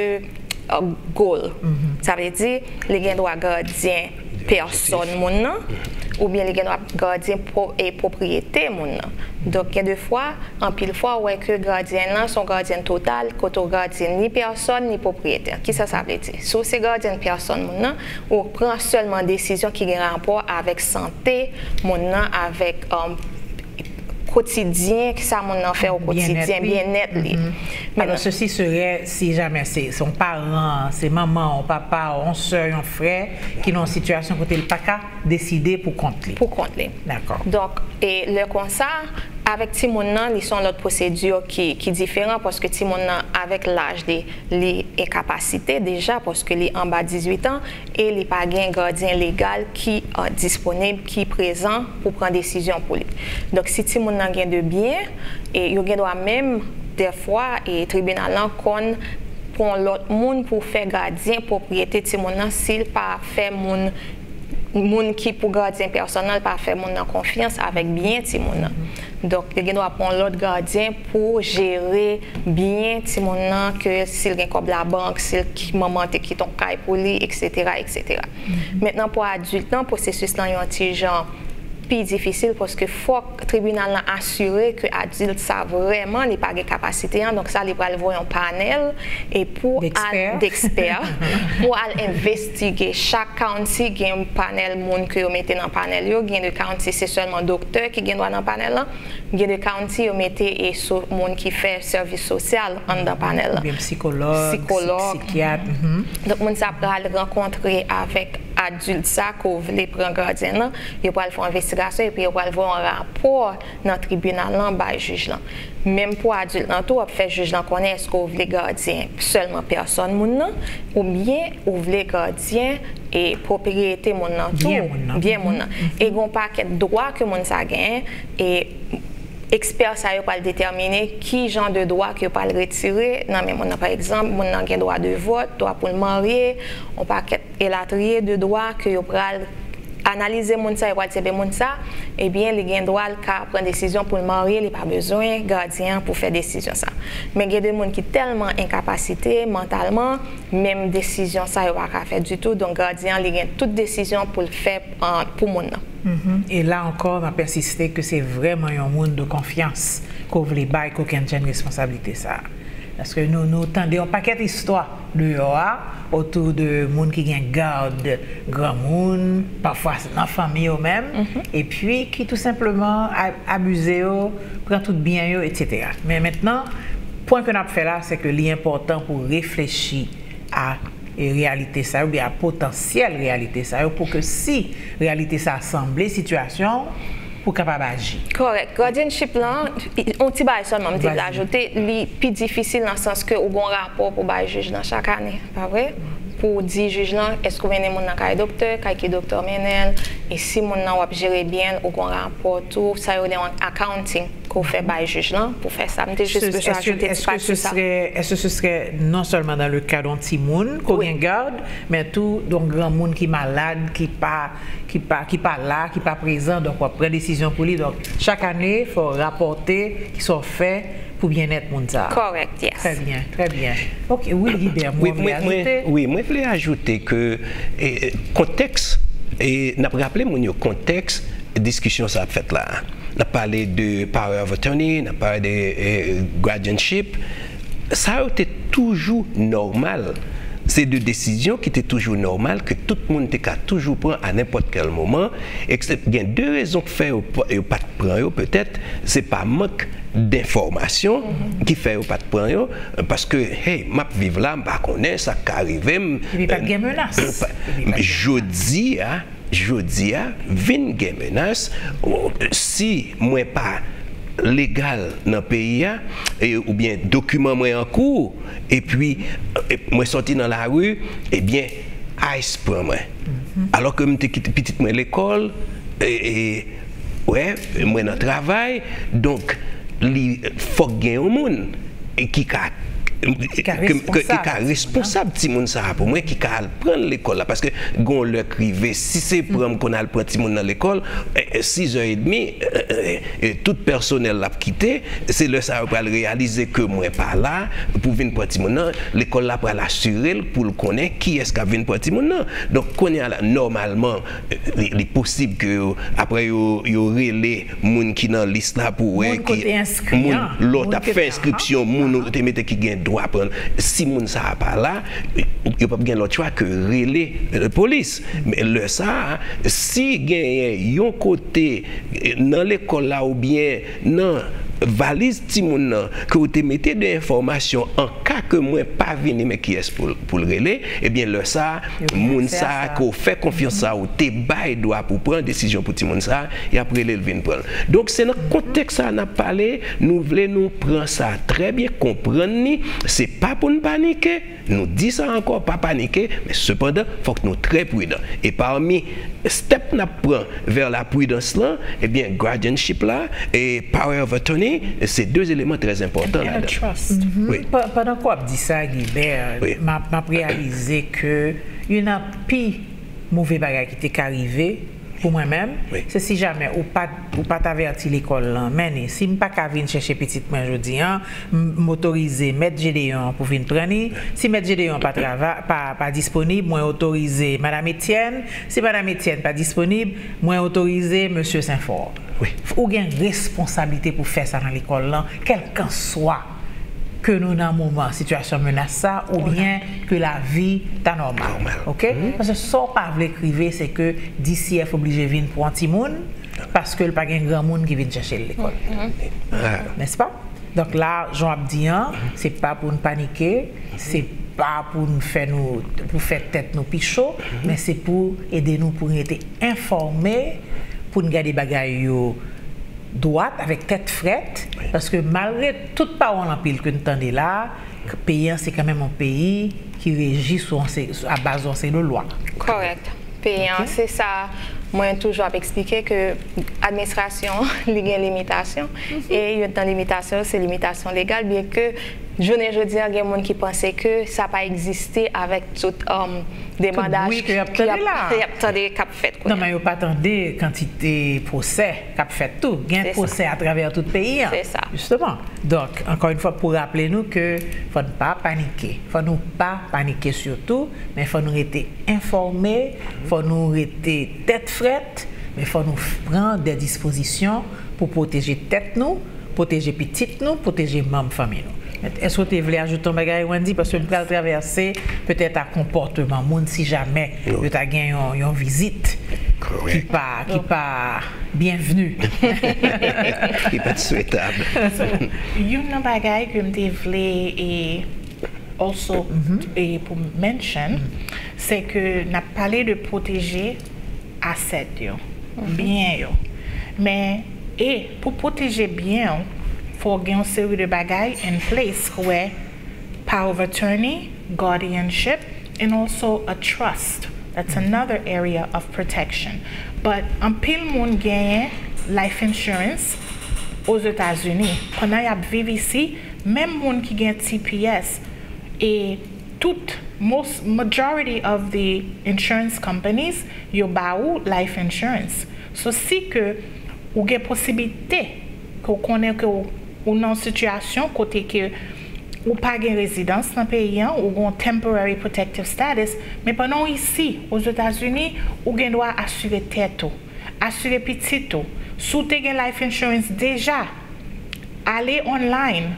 uh, goal. Sa vle di, li gen dwa gadyen pèsòn moun nan, oubyen li gen dwa gadyen po-, e, pwopriyete moun nan. Donk, gen de fwa, anpil fwa, ou wè ke gadyen lan se yon gadyen total, kote w gadyen ni pèsòn, ni pwopriyete. Kisa sa vle di? Si w se gadyen pèsòn moun nan, ou pran sèlman desizyon ki gen rapò avèk sante moun nan, avèk, um, kotidyen, sa moun nan fè o kotidyen, byennèt li. Alors, ceci serait si jamais se, se yon paran, se manman w, papa w, yon sè, yon frè ki nan yon sitiyasyon kote l pa ka deside pou kont li. Pou kont li. Dakò. Donk, e lè konsa, avèk timoun nan, li se yon lòt pwosedi ki, ki diferan, paske timoun nan, avèk laj li, li enkapasite deja, paske li anba dizuit an, e li pa gen gadyen legal ki, e, disponib, ki prezan pou pran desizyon pou li. Donk, si timoun nan gen de byen, e yo gen dwa menm, dèfwa, e tribinal lan konn pran yon lòt moun pou fè gadyen pwopriyete timoun nan, si l pa fè moun, moun ki pou gadyen pèsòn nan, l pa fè moun nan konfyans avèk byen timoun nan. Donk, yo gen dwa pran yon lòt gadyen pou jere byen timoun nan, ke si l gen kòb labank, si l ki, manman te kite yon kay pou li, etsetera, etsetera. Mentnan, pou adilt lan, pwosesis lan yon ti jan pi difisil, paske fòk tribinal lan asire ke adilt sa vrèman li pa gen kapasite an, donk sa li pral voye yon panèl e pou al dekspè, pou al envestige. Chak county gen panèl moun ke yo mete nan panèl yo, gen de county se sèlman doktè ki gen dwa nan panèl lan, gen de county yo mete e so, moun ki fè sèvis sosyal anndan panèl lan. Oubyen psikològ, sikològ, sikyat. Donk moun sa pral rankontre avèk adilt sa ke w vle pran gadyen nan, yo pral fè yon envestigasyon epi yo pral voye yon rapò nan tribinal lan bay jij lan. Menm pou adilt lan tou, w ap fè jij lan konnen èske w vle gadyen sèlman pèsòn moun nan, oubyen ou vle gadyen e pwopriyete moun nan tou, byen moun nan. E gen yon pakèt dwa ke moun sa genyen, e ekspè sa yo pral detèmine ki jan de dwa ke yo pral retire nan men moun nan. Pa egzanp, moun nan gen dwa de vòt, dwa pou l marye, yon pakèt elatriye de dwa ke yo pral analize moun sa, yo pral di, ebyen, moun sa, ebyen, li gen dwa, l ka pran desizyon pou l marye, li pa bezwen gadyen an pou fè desizyon sa. Men gen de moun ki tèlman enkapasite mantalman, menm desizyon sa, yo pa ka fè ditou. Donk, gadyen an, li gen tout desizyon pou l fè, e, pou moun nan. Mhm. E la ankò, m ap ensiste ke se vrèman yon moun de konfyans ke w vle bay kokennchenn responsablite sa a. Paske nou, nou tande yon pakèt istwa deyò a, otou de moun ki gen gad granmoun, pafwa se nan fanmi yo menm, epi ki tou senpleman a-, abize yo, pran tout byen yo, etsetera. Men mentnan, pwen ke n ap fè la, se ke li enpòtan pou reflechi a, e, reyalite sa yo, oubyen a potansyèl reyalite sa yo, pou ke si reyalite sa a sanble sitiyasyon w, pou w kapab aji. Kòrèk. Guardianship lan, yon ti bagay sèlman m te vle ajoute, li pi difisil nan sans ke ou gen yon rapò pou bay jij lan chak ane, pa vre? Pou w di jij lan, èske w mennen moun nan kay doktè, kay ki doktè w mennen l, e si moun nan w ap jere byen l, ou gen yon rapò tou, sa yo rele yon accounting ke w fè bay jij lan pou fè sa. M te jis bezwen ajoute ti pati sa. Est-ce que ce serait non seulement dans le cas d'un timoun, ke w gen gad, men tou, yon granmoun ki malad, ki pa, ki pa, ki pa la, ki pa prezan, donk w ap pran desizyon pou li. Donk, chak ane, fò w rapòte kisa w fè pou byennèt moun sa a. Correct, yes. Très bien, très bien. Ok, wi, Guibert, mwen vle ajoute. Wi, mwen vle ajoute ke, e, kontèks, e, n ap raple moun yo kontèks diskisyon sa ap fèt la a. N ap pale de power of attorney, n ap pale de, e, guardianship. Sa yo te toujou nòmal. Se de desizyon ki te toujou nòmal, ke tout moun te ka toujou pran a nenpòt kèl moman. Eksep-, gen de rezon k fè yo pa, yo pa t pran yo, petèt, se pa mank denfòmasyon ki fè yo pa t pran yo, paske, hey, m ap viv la, m pa konnen sa k ka rive m. Epi pa t gen menas. Jodi a, jodi a, vin gen menas, si mwen pa legal nan peyi a, e, oubyen dokiman mwen an kou, epi, e, mwen sòti nan lari, ebyen, ice pran mwen. Alò ke m te kite pitit mwen lekòl, e, e, wè, mwen nan travay, donk, li, fòk gen yon moun ki ka, Ki ka ke- ke- ki ka responsab. responsab timoun sa a pou mwen, ki ka al pran l lekòl la. Paske gon lè k rive, si se pran m konn al pran timoun nan lekòl, eh, eh, sizè edmi, eh, eh, eh, tout pèsonèl l ap kite, se lè sa yo pral reyalize ke mwen pa la pou vin pran timoun nan, lekòl la pral asire l pou l konnen kiyès k ap vin pran timoun nan. Donk, kounye a la, nòmalman, eh, li, li posib ke yo, apre yo, yo rele moun ki nan lis la pou wè Moun ki te enskri an, moun lè w moun t ap ki fè te- enskripsyon, moun ou te mete ki gen dwa pran. Si moun sa a pa la, yo p ap gen lòt chwa ke rele, eh, polis. Men lè sa a, si genyen yon kote, eh, nan lekòl la oubyen nan valiz timoun nan ke w te mete de enfòmasyon an ka ke mwen pa vini, men kiyès pou, pou l rele, ebyen lè sa a, Yo gen moun aksè sa a a sa. Ke w fè konfyans sa a, ou te bay dwa pou pran desizyon pou timoun sa a, y ap rele l vin pran l. Donk, se nan kontèks sa a n ap pale, nou vle nou pran sa trè byen, konprann ni, se pa pou n panike, nou di sa ankò, pa panike, men sepandan, fòk nou trè pridan. E pami stèp n ap pran vè la pridans lan, ebyen, guardianship la e power of attorney, se de eleman trè enpòtan And a ladan. Trust. Wi. Pa- Pandan w ap di sa, Gilbert, Wi. m ap m ap reyalize ke youn nan pi move bagay ki te ka rive pou mwen menm, Wi. se si jamè ou pa, ou pa t avèti lekòl lan. Men ni, si m pa ka vin chèche pitit mwen jodi an, m m otorize mèt Jedeyon pou vin pran ni. Si mèt Jedeyon pa, trava, pa, pa disponib, mwen otorize Madanm Etienne. Si Madanm Etienne pa disponib, mwen otorize Mesye Senfò. Wi. Ou gen responsablite pou fè sa nan lekòl lan, kèlkanswa ke nou nan moman sitiyasyon menas sa oubyen ke lavi ta nòmal. Nòmal. Oke? Paske sa w pa vle k rive, se ke D C F oblije vin pran timoun paske l pa gen granmoun ki vin chèche l lekòl. Ah, Nèspa? Donk la, jan w ap di an, se pa pou n panike, se pa pou n fè nou, pou fè tèt nou pi cho, men se pou ede nou pou n rete enfòme, pou n gade bagay yo dwat, avèk tèt frèt, paske malgre tout pawòl anpil ke n tande la, peyi an se kanmenm yon peyi ki reji sou yon se- a baz yon seri de lwa. Kòrèk. Peyi an, Ok. Se sa mwen toujou ap eksplike ke administrasyon li gen limitasyon. E youn nan limitasyon se limitasyon legal, byen ke jounen jodi an gen moun ki panse ke sa pa egziste avèk tout um, demandaj bri ke y ap tande la. Y ap tande k ap fèt. Non, men yo pa tande kantite pwosè k ap fèt tou. Gen Se sa. Pwosè atravè tout peyi an. Se sa. Jisteman. Donk, ankò yon fwa, pou raple nou ke fò n pa panike. Fò nou pa panike sitou, men fò nou rete enfòme, fò nou rete tèt frèt, men fò nou pran de dispozisyon pou pwoteje tèt nou, pwoteje pitit nou, pwoteje manm fanmi nou. Èske w te vle ajoute yon bagay, Wendy? Paske m pral travèse petèt a konpòteman moun si jamè yo ta gen yon, yon vizit ki pa, ki pa byenvni. Ki pa t swetab. Youn nan bagay ke m te vle e also e pou mention, se ke n ap pale de pwoteje asset yo, byen yo. Men, e pou pwoteje byen w, fò gen yon seri de bagay in place, kwè power of attorney, guardianship, and also a trust. That's another area of protection. But anpil moun genyen life insurance Ozetazini. Pandan y ap viv isi, menm moun ki gen T P S, e tout, most, majority of the insurance companies, yo ba ou life insurance. So, si ke ou gen posibilite, ke w konnen ke w, ou nan yon sitiyasyon kote ke ou pa gen rezidans nan peyi an, ou gen yon temporary protective status, men pandan w isi, Ozetazini, ou gen dwa asire tèt ou, asire pitit ou. Si w te gen life insurance deja, ale online,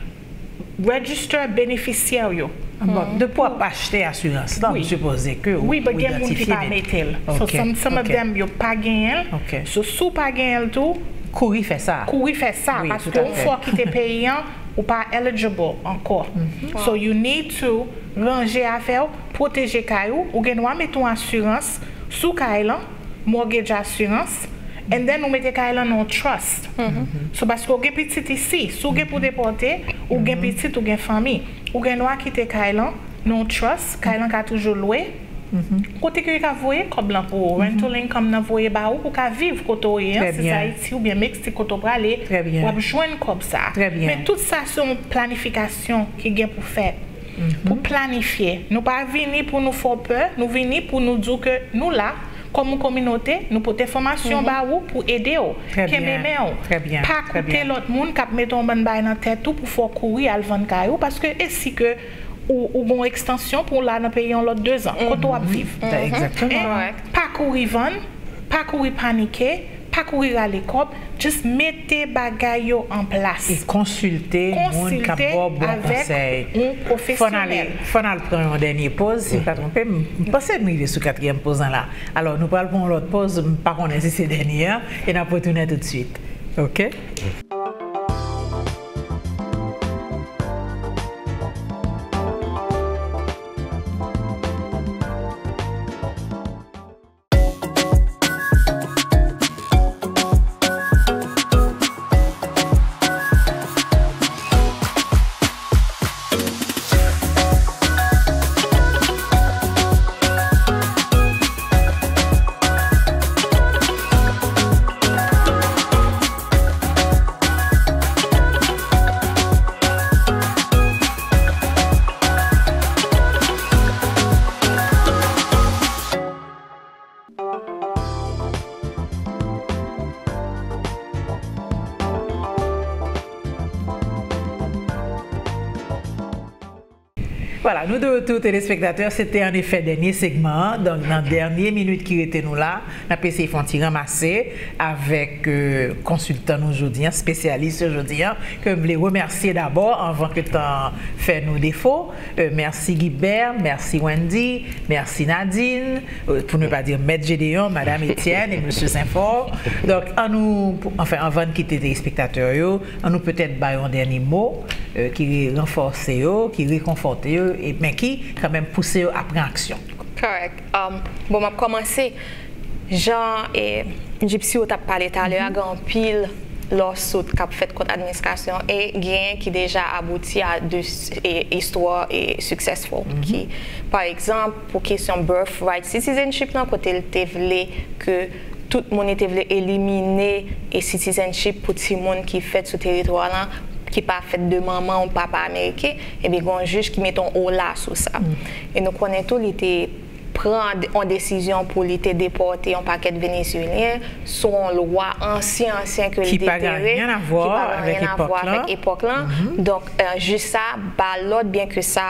register benefisyè w yo. Bon, depi w ap achte asirans lan, m sipoze ke ou Wi, but gen moun ki pa mete l. So, some, some of them, yo pa genyen l. So, si w pa genyen l tou, kouri fè sa. Kouri fè sa, paske yon fwa w kite peyi an, ou pa eligible ankò. So, you need to ranje afè w, pwoteje kay ou, ou gen dwa mete yon asirans sou kay lan, mortgage asirans, and then ou mete kay lan nan yon trust. So, paske ou gen pitit isi, si w gen pou depòte, ou gen pitit, ou gen fanmi, ou gen dwa kite kay lan nan yon trust, kay lan ka toujou lwe, Kote ke yo ka voye kòb lan pou ou, rental income nan voye ba ou, pou ka viv kote w ye an, si se Ayiti oubyen Meksik kote w prale, w ap jwenn kòb sa. Men tout sa se yon planifikasyon ki gen pou fèt. Pou planifye. Nou pa vini pou nou fè w pè, nou vini pou nou di w ke nou la, kòm yon kominote, nou pote fòmasyon ba ou pou ede w, kenbe men w. Pa koute lòt moun k ap mete yon bann bagay nan tèt ou pou fè w kouri al vann kay ou, paske e si ke ou, ou gen yon ekstansyon pou w la nan peyi an lòt dezan, kote w ap viv. Pa kouri vann, pa kouri panike, pa kouri rale kòb, just mete bagay yo an plas. E konsilte moun k ap ba w bon konsèy. Fò n ale, fò n al pran yon dènye poz, si m pa twonpe m, m panse m rive sou katriyèm poz lan la. Alò, nou pral pran yon lòt poz, m pa konnen si se dènye an, e n ap retounen toutswit. Oke? Vwala, nou de retou, telespektatè. Se te an efè dènye segman an. Donk, nan dènye minit ki rete nou la, n ap eseye fè yon ti ranmase avèk, euh, konsiltan nou jodi an, espesyalis yo jodi an, ke m vle remèsye dabò anvan ke tan fè nou defo. Euh, mèsi Guibert, mèsi Wendy, mèsi Nadine, euh, pour ne pas dire Mèt Gédéon, Madam Etienne e Mesye Senfò. Donk, an nou, anfen, anvan n kite telespektatè yo, an nou petèt bay yon dènye mo, euh, ki ranfòse yo, ki rekonfòte yo, e, men ki kanmenm pouse yo a pran aksyon. Correct. Um, bon, m ap kòmanse. Jan, e, Gypsy ou t ap pale talè a, gen anpil lawsuit k ap fèt kont administrasyon e genyen ki deja abouti a de s-, e, istwa e successful. Ki, pa egzanp, pou kesyon birthright citizenship lan, kote l te vle ke tout moun, li te vle elimine e citizenship pou timoun ki fèt sou teritwa lan, ki pa fèt de manman ou papa ameriken, ebyen, gen yon jij ki mete yon ola sou sa. E nou konnen tou, li te pran d-, yon desizyon pou li te depòte yon pakèt Venezyelyen sou yon lwa ansyen, ansyen ke li te tere, ki pa gen anyen a vwa avèk epòk lan. Donk, euh, jij sa ba lòd, byen ke sa,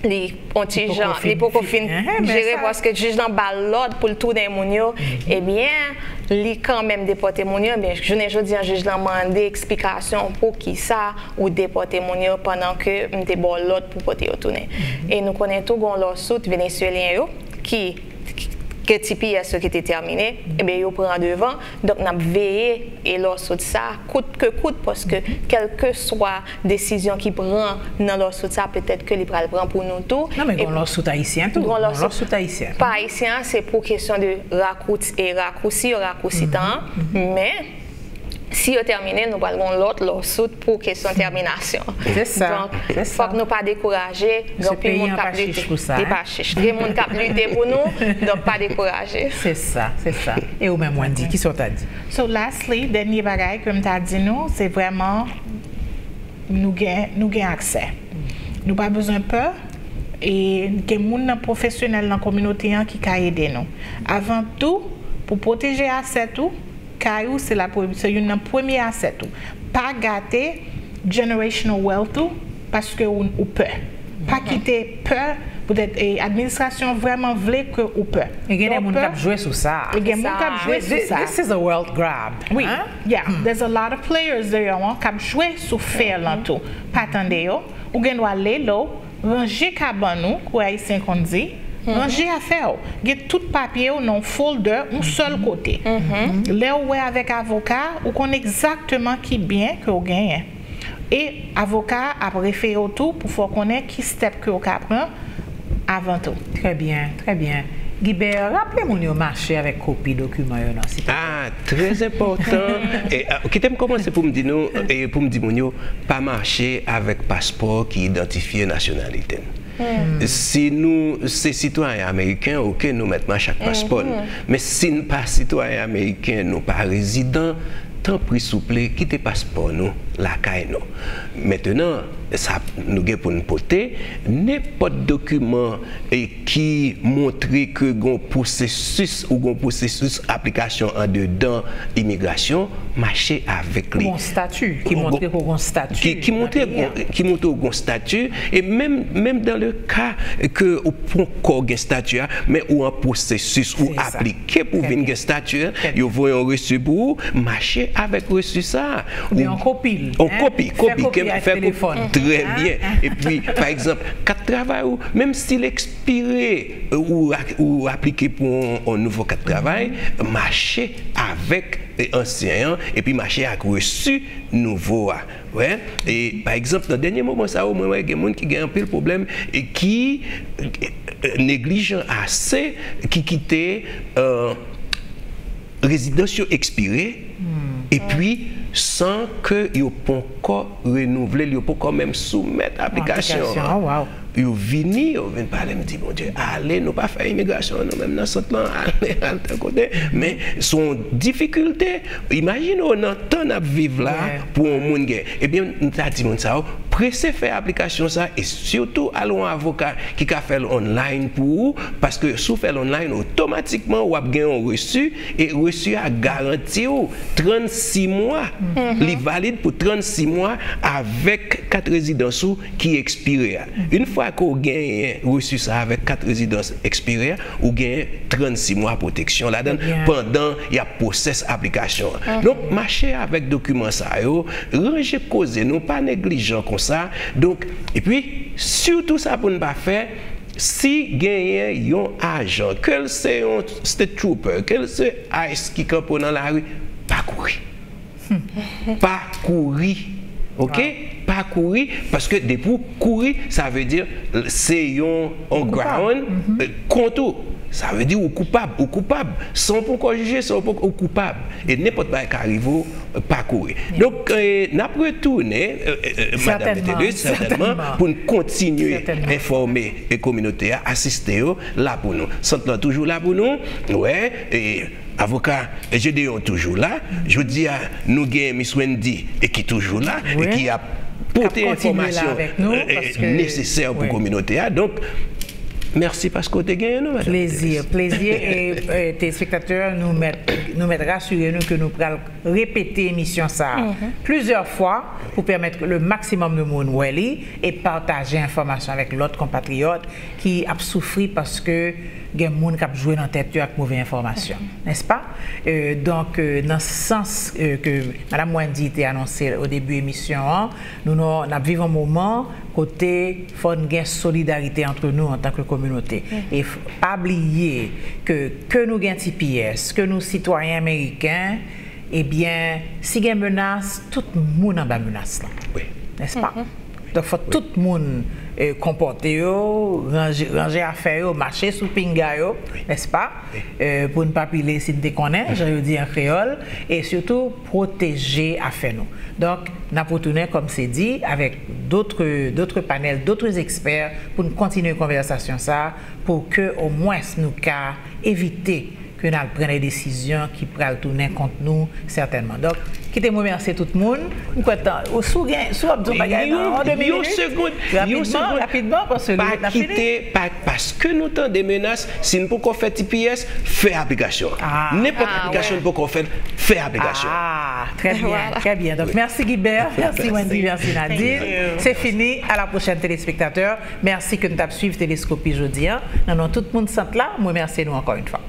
li, yon ti jan, li poko fin jere, paske jij lan ba lòd pou l tounen moun yo, ebyen, li kanmenm depòte moun yo, ebyen, jounen jodi an, jij lan mande eksplikasyon pou ki sa ou depòte moun yo pandan ke m te ba w lòd pou pote yo tounen. E nou konnen tou gen yon lawsuit Venezyelyen yo ki, ke T P S yo ki te tèmine, ebyen, yo pran devan. Donk, n ap veye e lawsuit sa, kout ke kout, paske kèlkeswa desizyon ki pran nan lawsuit sa, petèt ke li pral pran pou nou tou. Non, men gen yon lawsuit ayisyen tou. Gen yon lawsuit ayisyen. Pa ayisyen an, se pou kesyon de rakouti, e rakousi, yo rakousi tan an. Men, si yo tèmine, nou pral gen yon lòt lawsuit pou kesyon tèminasyon. Se sa, se sa. Donk, fòk nou pa dekouraje. Gen anpil moun k ap lite. Li pa chich. Gen moun k ap lite pou nou, donk pa dekouraje. Se sa, se sa. E ou menm, Wendy, kisa w ta di? So, lastly, dènye bagay ke m ta di nou, se vrèman nou gen, nou gen aksè. Nou pa bezwen pè. E gen moun nan pwofesyonèl nan kominote an ki ka ede nou. Avan tou, pou pwoteje asèt ou, kay ou, se la pre-, se youn nan premye asèt ou. Pa gate generational wealth ou paske ou, ou pè. Pa kite pè, poutèt, e, administrasyon vrèman vle ke ou pè. E gen de moun k ap jwe sou sa. E gen moun k ap jwe sou sa. This, this is a wealth grab. Wi, yeah. There's a lot of players deyò an k ap jwe sou fè lan tou. Pa tande yo. Ou gen dwa lay low, ranje kabann ou, kou ayisyen konn di, ranje afè w. Gen tout papye w nan yon folder, yon sèl kote. Lè w wè avèk avoka, ou konn egzakteman ki byen ke w genyen. E avoka a ap refere w tou pou fè w konnen ki step ke w ka pran avan tou. Trè byen, trè byen. Guibert, raple moun yo mache avèk kopi dokiman yo nan, silvouplè. Ah, trè enpòtan. E, ah, kite m kòmanse pou m di nou, e pou m di moun yo, pa mache avèk paspò ki idantifye nasyonalite n. Si nou se sitwayen ameriken, oke, nou mèt mache ak paspò n. Men si n pa sitwayen ameriken, nou pa rezidan, tanpri souple, kite paspò nou lakay nou. Mentenan, sa nou gen pou n pote, nenpòt dokiman e ki montre ke gon pwosesis ou gon pwosesis aplikasyon andedan imigrasyon, mache avèk li. Ou gon stati, ki montre ke w gon stati ki, ki montre gon, ki montre w gon stati, e menm, menm dan le ka ke ou ponkò gen stati a, men ou an pwosesis, ou aplike pou vin gen stati a, yo voye yon resi pou ou, mache avèk resi sa a. Oubyen yon kopi l, yon kopi, kopi, fè kopi, trè byen. Epi, pa egzanp, kat travay ou, menm si l ekspire, ou, ou aplike pou yon, yon nouvo kat travay, mache avèk, e, ansyen an, epi mache ak resi nouvo a. Wè, e, pa egzanp, nan dènye moman sa yo, mwen wè gen moun ki gen anpil pwoblèm e ki, e, neglijan ase, ki kite, e, rezidans yo ekspire, epi san ke yo ponkò renouvle l, yo ponkò menm soumèt aplikasyon an. Yo vini, yo vin pale m, di, "Bondye, ale, nou pa fè imigrasyon an nou menm nan sant lan, ale, al tèl kote." Men se yon difikilte. Imajine w nan tan n ap viv la pou yon moun gen. Ebyen, m ta di moun sa yo, prese fè aplikasyon sa, e sitou al yon avoka ki ka fè l online pou ou, paske si w fè l online, otomatikman w ap gen yon resi, e resi a garanti w trannsis mwa. Li valid pou trannsis mwa avèk kat rezidans ou ki ekspire a. Yon fwa ke w genyen resi sa avèk kat rezidans ekspire a, ou genyen trannsis mwa pwoteksyon ladan l pandan y ap pwosès aplikasyon an. Donk, mache avèk dokiman sa yo, ranje koze nou, pa neglijan konsa. Donk, epi, sitou sa pou n pa fè, si genyen yon ajan, ke l se yon state trooper, ke l se ice ki kanpe w nan lari, pa kouri. Pa kouri. Oke? Pa kouri, paske depi w kouri, sa vle di se yon, yon ground, e, kont ou. Sa vle di ou koupab, ou koupab. San w poko jije, san w poko, ou koupab. E nenpòt bagay ka rive w, pa kouri. Donk, e, n ap retounen, e, e, e, Madam Metellus, sètènman, pou n kontinye enfòme, e, kominote a, asiste yo, la pou nou. Sant lan toujou la pou nou. Wè, e, avoka Gedeon toujou la. Jodi a, nou gen Miss Wendy, e ki toujou la, e ki ap pote enfòmasyon, e, e, nesesè pou kominote a. Donk, mèsi paske w te genyen nou, Madam Metellus. Plezi, plezi. E, e, telespektatè, nou mèt, nou mèt rasire nou ke nou pral repete emisyon sa a plizyè fwa pou pèmèt le maksimòm de moun wè li e pataje enfòmasyon avèk lòt konpatriyòt ki ap soufri paske gen moun k ap jwe nan tèt yo ak move enfòmasyon, nèspa? E, donk, e, nan sans, e, ke Madam Wendy te anonse o debi emisyon an, nou, nou, n ap viv yon moman kote fò n gen solidarite ant nou antanke kominote. E pa bliye ke, ke nou gen T P S, ke nou sitwayen ameriken, ebyen, si gen menas, tout moun anba menas lan. Nèspa? Donk, fò tout moun, e, konpòte yo, ranje, ranje afè yo, mache sou pinga yo, nèspa? E, pou n pa pile si n te konnen, jan yo di an kreyòl, e sitou pwoteje afè nou. Donk, n ap retounen, kòm se di, avèk d'autres, d'autres panels, d'autres experts pou n kontinye konvèsasyon sa a, pou ke omwens nou ka evite ke n al pran de desizyon ki pral tounen kont nou sètènman. Donk, kite m remèsye tout moun. M kwè tan, ou, si w gen, si w ap di yon bagay nan yon, de minit, yon segond, yon segond, rapidman, rapidman, paske nou, n ap fini. Pa kite, pa, paske nou tande menas, si n poko fè T P S, fè aplikasyon an. Nenpòt aplikasyon n poko fè, fè aplikasyon an. Ah, trè byen, trè byen. Donk, mèsi Guibert, mèsi Wendy, mèsi Nadine. Se fini, a la pwochèn telespektatè. Mèsi ke n t ap swiv Teleskopi jodi a. Nan non tout moun sant la, m remèsye nou ankò yon fwa.